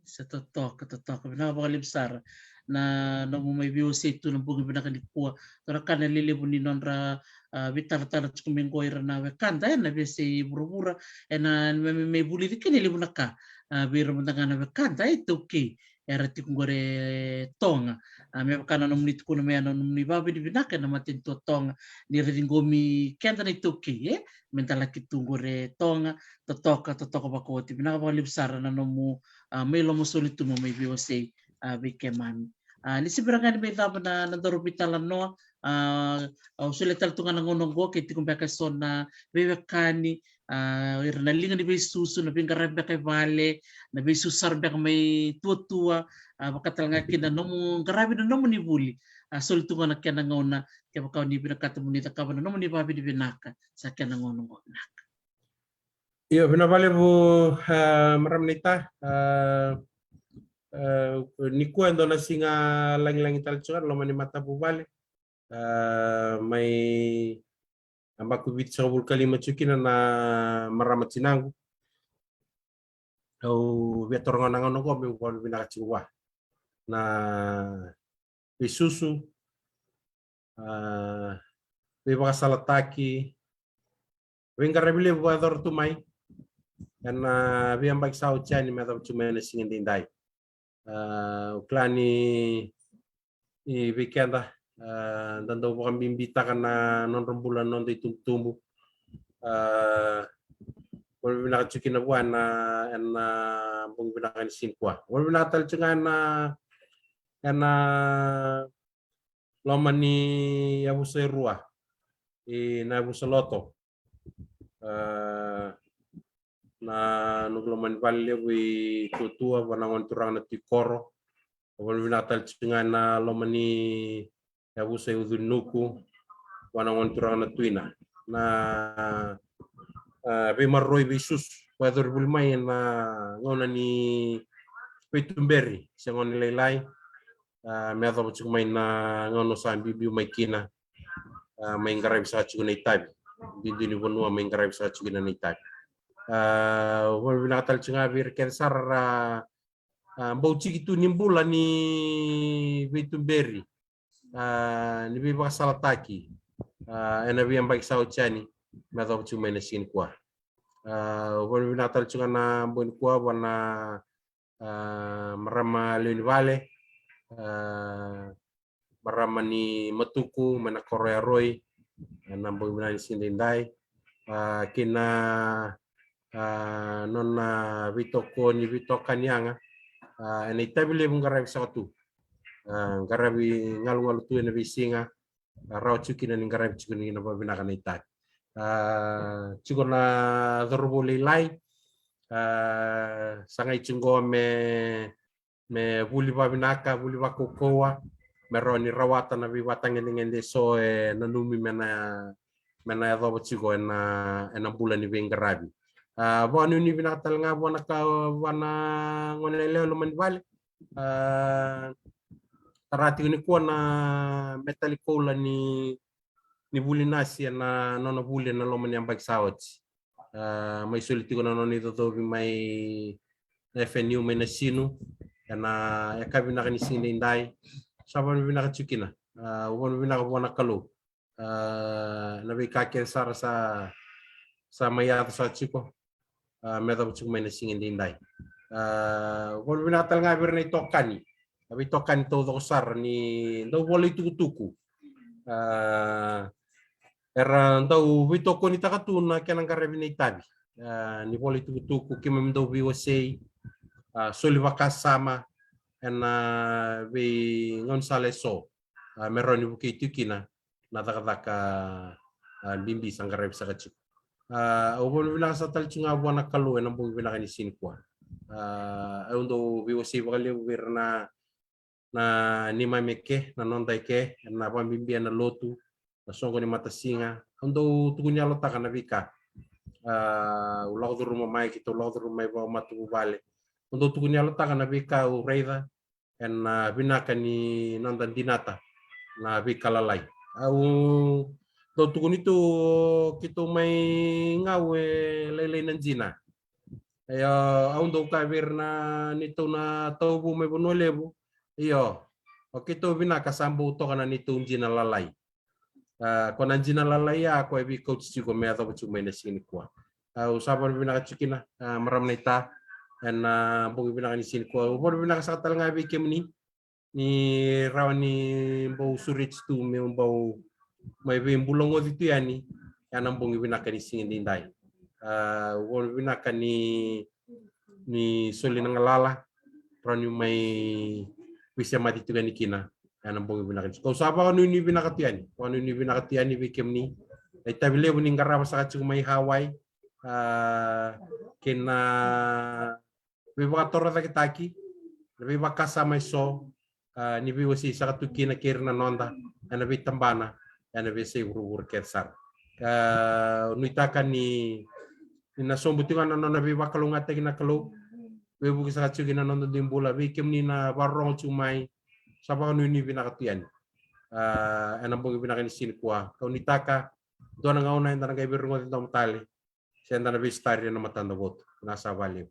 Sa totoka, totoka. Vinaka vakalevu sara na nomu mai veiwasei tu na bogi vinaka nikua. Dua na ka na lelevu ni nodra, a, veitaratara tiko mai qo ira na wekada ena veiyasai vuravura, ena me, me, me vulici kina e levu na ka, a, vei ira mada ga na wekada iTaukei era tiko qori e Toga. A, me vaka na nomuni tukuna mai ya na nomuni vakavinavinaka ena matanitu o Toga ni ra ciqomi keda na iTaukei, e, meda laki tu qori e Toga. Totoka, totoka vakaoti. Vinaka vakalevu sara na nomu, a, mai lomasoli tu mo mai veiwasei, a, vei keimami. A, ni se bera ga ni mai cava na, na daru veitalanoa, a, au solia tale tu ga na gauna oqo ke tiko beka eso na veiwekani, a, ira na liga ni veisusu, na veiqaravi beka e vale, na veisusu sara beka mai tuatua, a, vaka tale ga kina na nomu qaravi na nomuni vuli. A, soli tu ga na kena gauna, kevaka o ni vinakata mo ni cakava na nomuni vakavinavinaka, sa kena gauna oqo, vinaka. Io, vinaka vakalevu, a, marama naita. A, a, nikua e dua na siga lagilagi tale tiko ga na loma ni matavuvale. A, mai yabaki vitusagavulu ka lima tiko kina na marama tinaqu. Au via taura ga na gauna oqo meu vakavinavinaka tiko vua na veisusu, a, veivakasalataki, veiqaravi levu vakayacora tu mai ena veiyabaki sa oti yani me yacova tu mai na siga edaidai. A, au kila ni, ni vei keda, a, da dau vakabibitaka na nodra bula na noda itubutubu. A, vakavinavinaka tiko kina vua ena, ena bogi vinaka ni siga nikua. Vakavinavinaka tale tiko ga ena, ena loma ni yavusa e rua, ina yavusa loto. A, na noqu loma ni vale levu i Tuatua, vua na gone turaga na Tui Koro. Vakavinavinaka tale tiko ga ena loma ni yavusa i Ucuninuku, vua na gone turaga na Tuina. Na, a, veimaroroi, veisusu vakayacori voli mai ena gauna ni veituberi se gone lailai, a, me yacova tiko mai na gauna sa biubiu mai kina, a, mai qaravi saka tiko na itavi. Duidui ni vanua mai qaravi saka tiko kina na itavi. A, vakavinavinaka tale tiko ga vei ira kece sara ra, a, bau tiki tu ni bula ni veituberi, a, ni veivakasalataki, a, ena veiyabaki sa oti yani me yacova tiko mai na siga nikua. A, vakavinavinaka tale tiko ga na bogi nikua vua na, a, marama lewe ni vale, a, marama ni Matuku mai na koro ya Roi, ena bogi vinaka ni siga edaidai. A, kei na, a, nona veitokoni, veitokani yaga, a, ena itavi levu qaravi saka tu. A, qaravi galugalu tu ena veisiga, a, rawa tiko kina ni qaravi tiko kina vakavinaka na itavi. A, tiko na cauravou lailai, a, sa qai tiko qo me, me vuli vakavinaka, vuli vakaukauwa, me rawa ni rawata na veivakatagedegede eso e nanumi me na, me na yacova tiko ena, ena bula ni veiqaravi. A, vakanuinui vinaka tale ga vua na ka, vua na gone yalewa loma ni vale. A, tara tiko nikua na metali koula ni, ni vuli nasi ena nona vuli ena loma ni yabaki sa oti. A, mai soli tiko na nona icocovi mai na F N U mai Nasinu ena yakavi vinaka ni siga edaidai. Sa vakavinavinaka tiko kina. A, au vakavinavinaka vua na Kalou. A, na veika kece sara sa, sa mai yaco sara tiko, a, me yacova tiko mai na siga edaidai. A, vakavinavinaka tale ga vei ira na itokani, na veitokani taucoko sara ni dau vola itukutuku. A, era dau veitokonitaka tu na kena qaravi na itavi. A, ni vola itukutuku, keimami dau veiwasei, a, soli vakasama ena veigaunisala eso, a, me rawa ni vukei tiko kina na cakacaka, a, bibi sa qaravi saka tiko. A, au vakavinavinaka saka tale tiko ga vua na Kalou ena bogi vinaka ni siga nikua. A, au dau veiwasei vakalevu vei ira na, na neimami eke, na noda eke, ena vakabibi ena lotu, na soqo ni matasiga. Au dau tukuni yalotaka na veika, a, au lako curuma mai, keitou lako curuma mai vakamatavuvale. Au dau tukuni yalotaka na veika au raica ena, ah, vinaka ni noda dinata na veika lalai. Au dau tukuni tu keitou mai Gau e lailai na jina. Io, au dau kaya vei ira na neitou na tauvu mai Vanua Levu. Io, o keitou vinaka sa bau toka na neitou jina lalai. Ah, ko na jina lalai ya ko e veikauti tiko me yacova tiko mai na siga nikua. Ah, au sa vakavinavinaka tiko kina, ah, marama naita, ena, ah, bogi vinaka ni siga nikua. Au vakavinavinaka saka tale ga vei kemuni ni rawa ni bau sureti tu meu bau mai veibulagoci tu yani ena bogi vinaka ni siga edaidai. Ah, au vakavinavinaka ni, ni soli na galala rawa niu mai veisemati tiko yani kina ena bogi vinaka ni. Kau sa vakanuinui vinaka tu yani, vakanuinui vinaka tu yani vei kemuni na itavi levu ni qarava saka tiko mai Hawaii, ah, kei na veivakatorocaketaki, na veivakasama eso, ah, ni veiwasei saka tu kina kei ira na noda ena veitabana, ena veiyasai vuravura kece sara. Ah, nuitaka ni, ni na sobu tiko ga na nona veivakalougatataki na Kalou, veivuke saka tiko kina noda dui bula, vei kemuni na vakarorogo tiko mai, sa vakanuinui vinaka tu yani. Ah, ena bogi vinaka ni siga nikua, kau nuitaka dua na gauna eda na qai veirogoci domo tale, se da na veisotari ena matada votu. Vinaka saka vakalevu.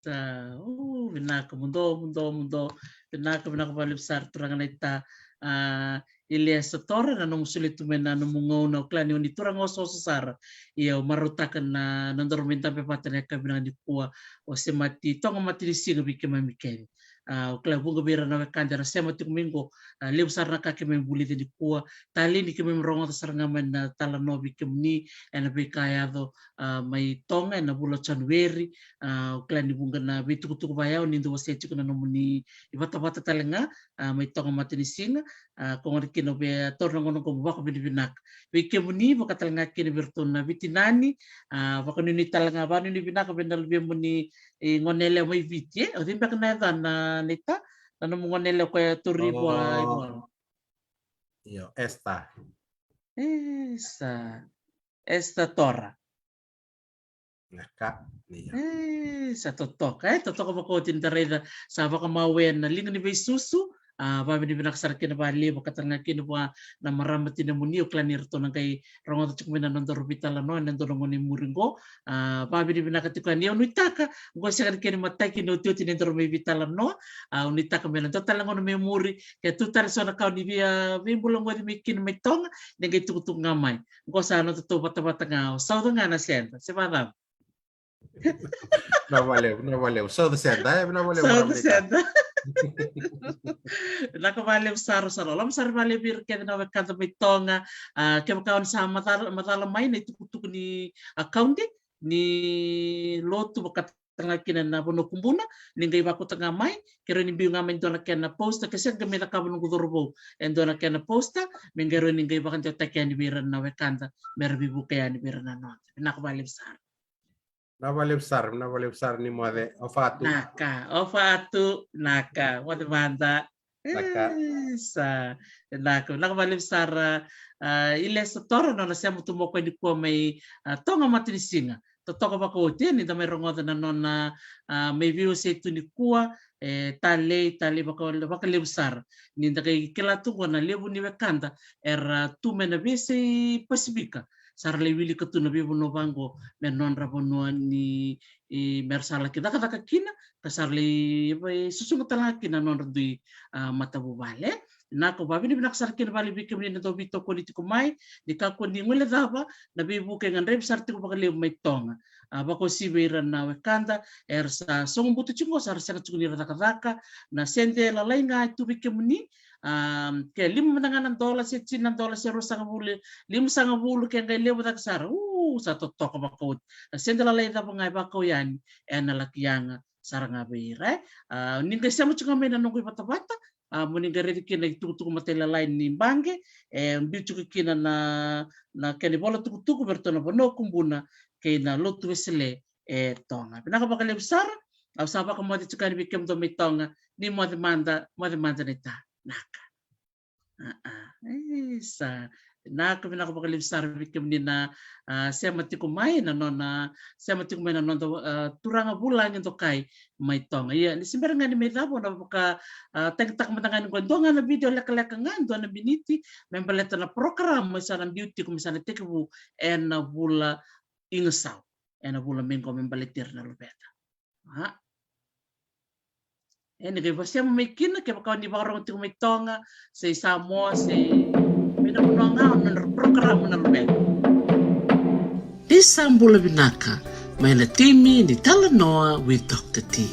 Sa, o, vinaka muduo, muduo, muduo. Vinaka, vinaka vakalevu sara turaga naita, ah, Iliesa Tora, na nomu solia tu mai na nomu gauna, au kila ni o ni turaga osooso sara. Ia au marautaka na, na nodaru mai dabe vata ena yakavi vinaka nikua, o semati Toga Matanisiga vei keimami kece. Ah, au kila vuqa vei ira na wekada era sema tiko mai qo, ah, levu sara na ka keimami vulica nikua. Talei ni keimami rogoca sara ga mai na talanoa vei kemuni ena veika yaco, ah, mai Toga ena vula o Janueri. Ah, au kila ni vuqa na veitukutuku vayau ni dau wasea tiko na nomuni ivatavata tale ga, ah, mai Toga Matanisiga. Ah, ko gona kina au via taura na gauna qo meu vakavinavinaka vei kemuni, vaka tale ga kina vei iratou na veitinani. Ah, vakanuinui tale ga, vakanuinui vinaka vei na luvemuni, e, goneyalewa mai Viti, e? O cei beka na yacana, naita? Na nomu goneyalewa koya tauri vua i Volo. Io, Esther. Isa. Esther Tora. Vinaka, io. E, sa totoka, e, totoka vakaoti ni da raica sa vakamau ena liga ni veisusu. Ah, vavinavinaka sara kina vakalevu, vaka tale ga kina vua na marama tinamuni, au kila ni ratou na qai rogoca tiko mai na nodaru veitalanoa ena dua na gauna i muri qo. Ah, vavinavinaka tiko yani, au nuitaka qo sega ni kena imatai kei na iotioti ni daru mai veitalanoa. Ah, au nuitaka me na dua tale na gauna mai muri, ke tu tale so na ka o ni via veibulagoci mai kina mai Toga, ni qai tukutuku ga mai. Qo sa nodatou vatavata ga, o sauca ga na seda, se vacava? Vinaka vakalevu, vinaka vakalevu. Sauca seda, e, vinaka vakalevu. Sauca seda. Vinaka vakalevu sara, sa loloma sara vakalevu vei ira kece na wekada mai Toga. Ah, kevaka o ni sa macala, macala mai na itukutuku ni account ni lotu vaka tale ga kina na vanua o Kubuna, ni qai vakauta ga mai, ke rawa ni biu ga mai dua na kena poster, ke sega me cakava noqu cauravou e dua na kena poster, me qai rawa ni qai vakadewataki yani vei ira na wekada me ra veivuke yani vei ira na noda. Vinaka vakalevu sara. Vinaka vakalevu sara, vinaka vakalevu sara ni moce, o Fatu. Naka, o Fatu, naka, moce mada. Naka. Isa, naka, vinaka vakalevu sara, ah, Iliesa Tora, nona sema tu mai o koya nikua mai, ah, Toga Matanisiga. Totoka vakaoti ni da mai rogoca na nona, ah, mai veiwasei tu nikua, e, talei, talei vaka, vakalevu sara. Ni da qai kila tu qo na levu ni wekada era tu mai na veiyasai Pasifika, sa ra lai wilika tu na veivanua vaqo me nodra vanua ni, e, me ra sa laki cakacaka kina, ka sa ra lai, e, susuga tale ga kina na nodra dui, ah, matavuvale. Vinaka, vavinavinaka sara kina vakalevu vei kemuni na dau veitokoni tiko mai, ni kakua ni guilecava na veivuke e gadrevi sara tiko vakalevu mai Toga. Ah, vakauasivi vei ira na wekada era sa sogobutu tiko qo, sa ra sega tiko ni ra cakacaka, na sede lalai ga e tu vei kemuni, ah, ke lima mada ga na dola, se tini na dola, se ruasagavulu, limasagavulu, ke qai levu cake sara, u, sa totoka vakaoti. Na sede lalai cava ga e vakau yani, ena laki yaga sara ga vei ira, e. Ah, ni qai sema tiko ga mai na noqu ivatavata, ah, mo ni qai raici kina itukutuku matailalai ni baqe, e, biu tiko kina na, na kena ivola tukutuku vei iratou na vanua o Kubuna kei na lotu Wesele e Toga. Vinaka vakalevu sara, au sa vakamoce tiko yani vei kemudou mai Toga, ni moce mada, moce mada naita. Naka. Ah, ah. Isa. Vinaka, vinaka vakalevu sara vei kemuni na, a, sema tiko mai na nona, sema tiko mai na noda, a, turaga vulagi dokai mai Toga. Ia, ni se bera ga ni mai cava, au na vaka, a, tagitaka mada ga ni qo e dua ga na video lekaleka ga, dua na miniti, me baleta na program e sa na biu tiko, me sa na tekivu ena vula igasau, ena vula mai qo, me baleti ira na luveda. A. E, ni qai vasema mai kina, kevaka o ni vakarorogo tiko mai Toga, se i Samoa, se mai na vanua ga o nodra program na luveda. Ni sa bula vinaka mai na timi ni Talanoa with Doctor T.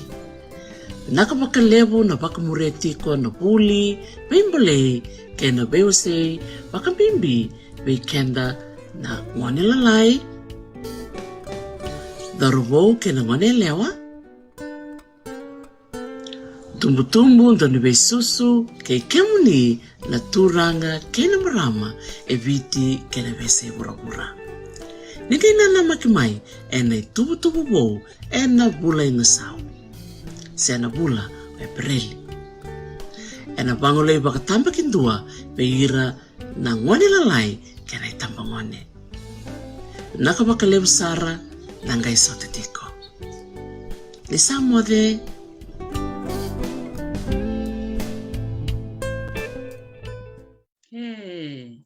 Vinaka vakalevu na vakamuria tiko na vuli, veibolei kei na veiwasei, vakabibi vei keda na gone lalai, cauravou kei na gone yalewa, tubutubu, dauniveisusu, kei kemuni na turaga kei na marama e Viti kei na veiyasai vuravura. Ni qai nanamaki mai ena ituvatuva vou ena vula igasau, se na vula o Epereli, ena vagolei vakatabakidua vei ira na gone lalai kei na itabagone. Vinaka vakalevu sara na qai sota tiko. Ni sa moce. E,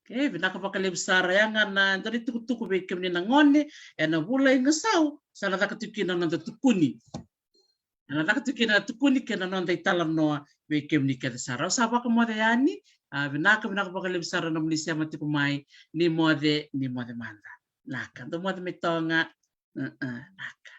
e, vinaka vakalevu sara. Ya ga na dua na itukutuku vei kemuni na gone, ena vula igasau sa na caka tiko kina na noda tukuni. Ena caka tiko kina na tukuni kei na noda italanoa vei kemuni kece sara. Au sa vakamoce yani, a, vinaka, vinaka vakalevu sara na nomuni sema tiko mai, ni moce, ni moce mada. Naka, dou moce mai Toga. A, a, naka.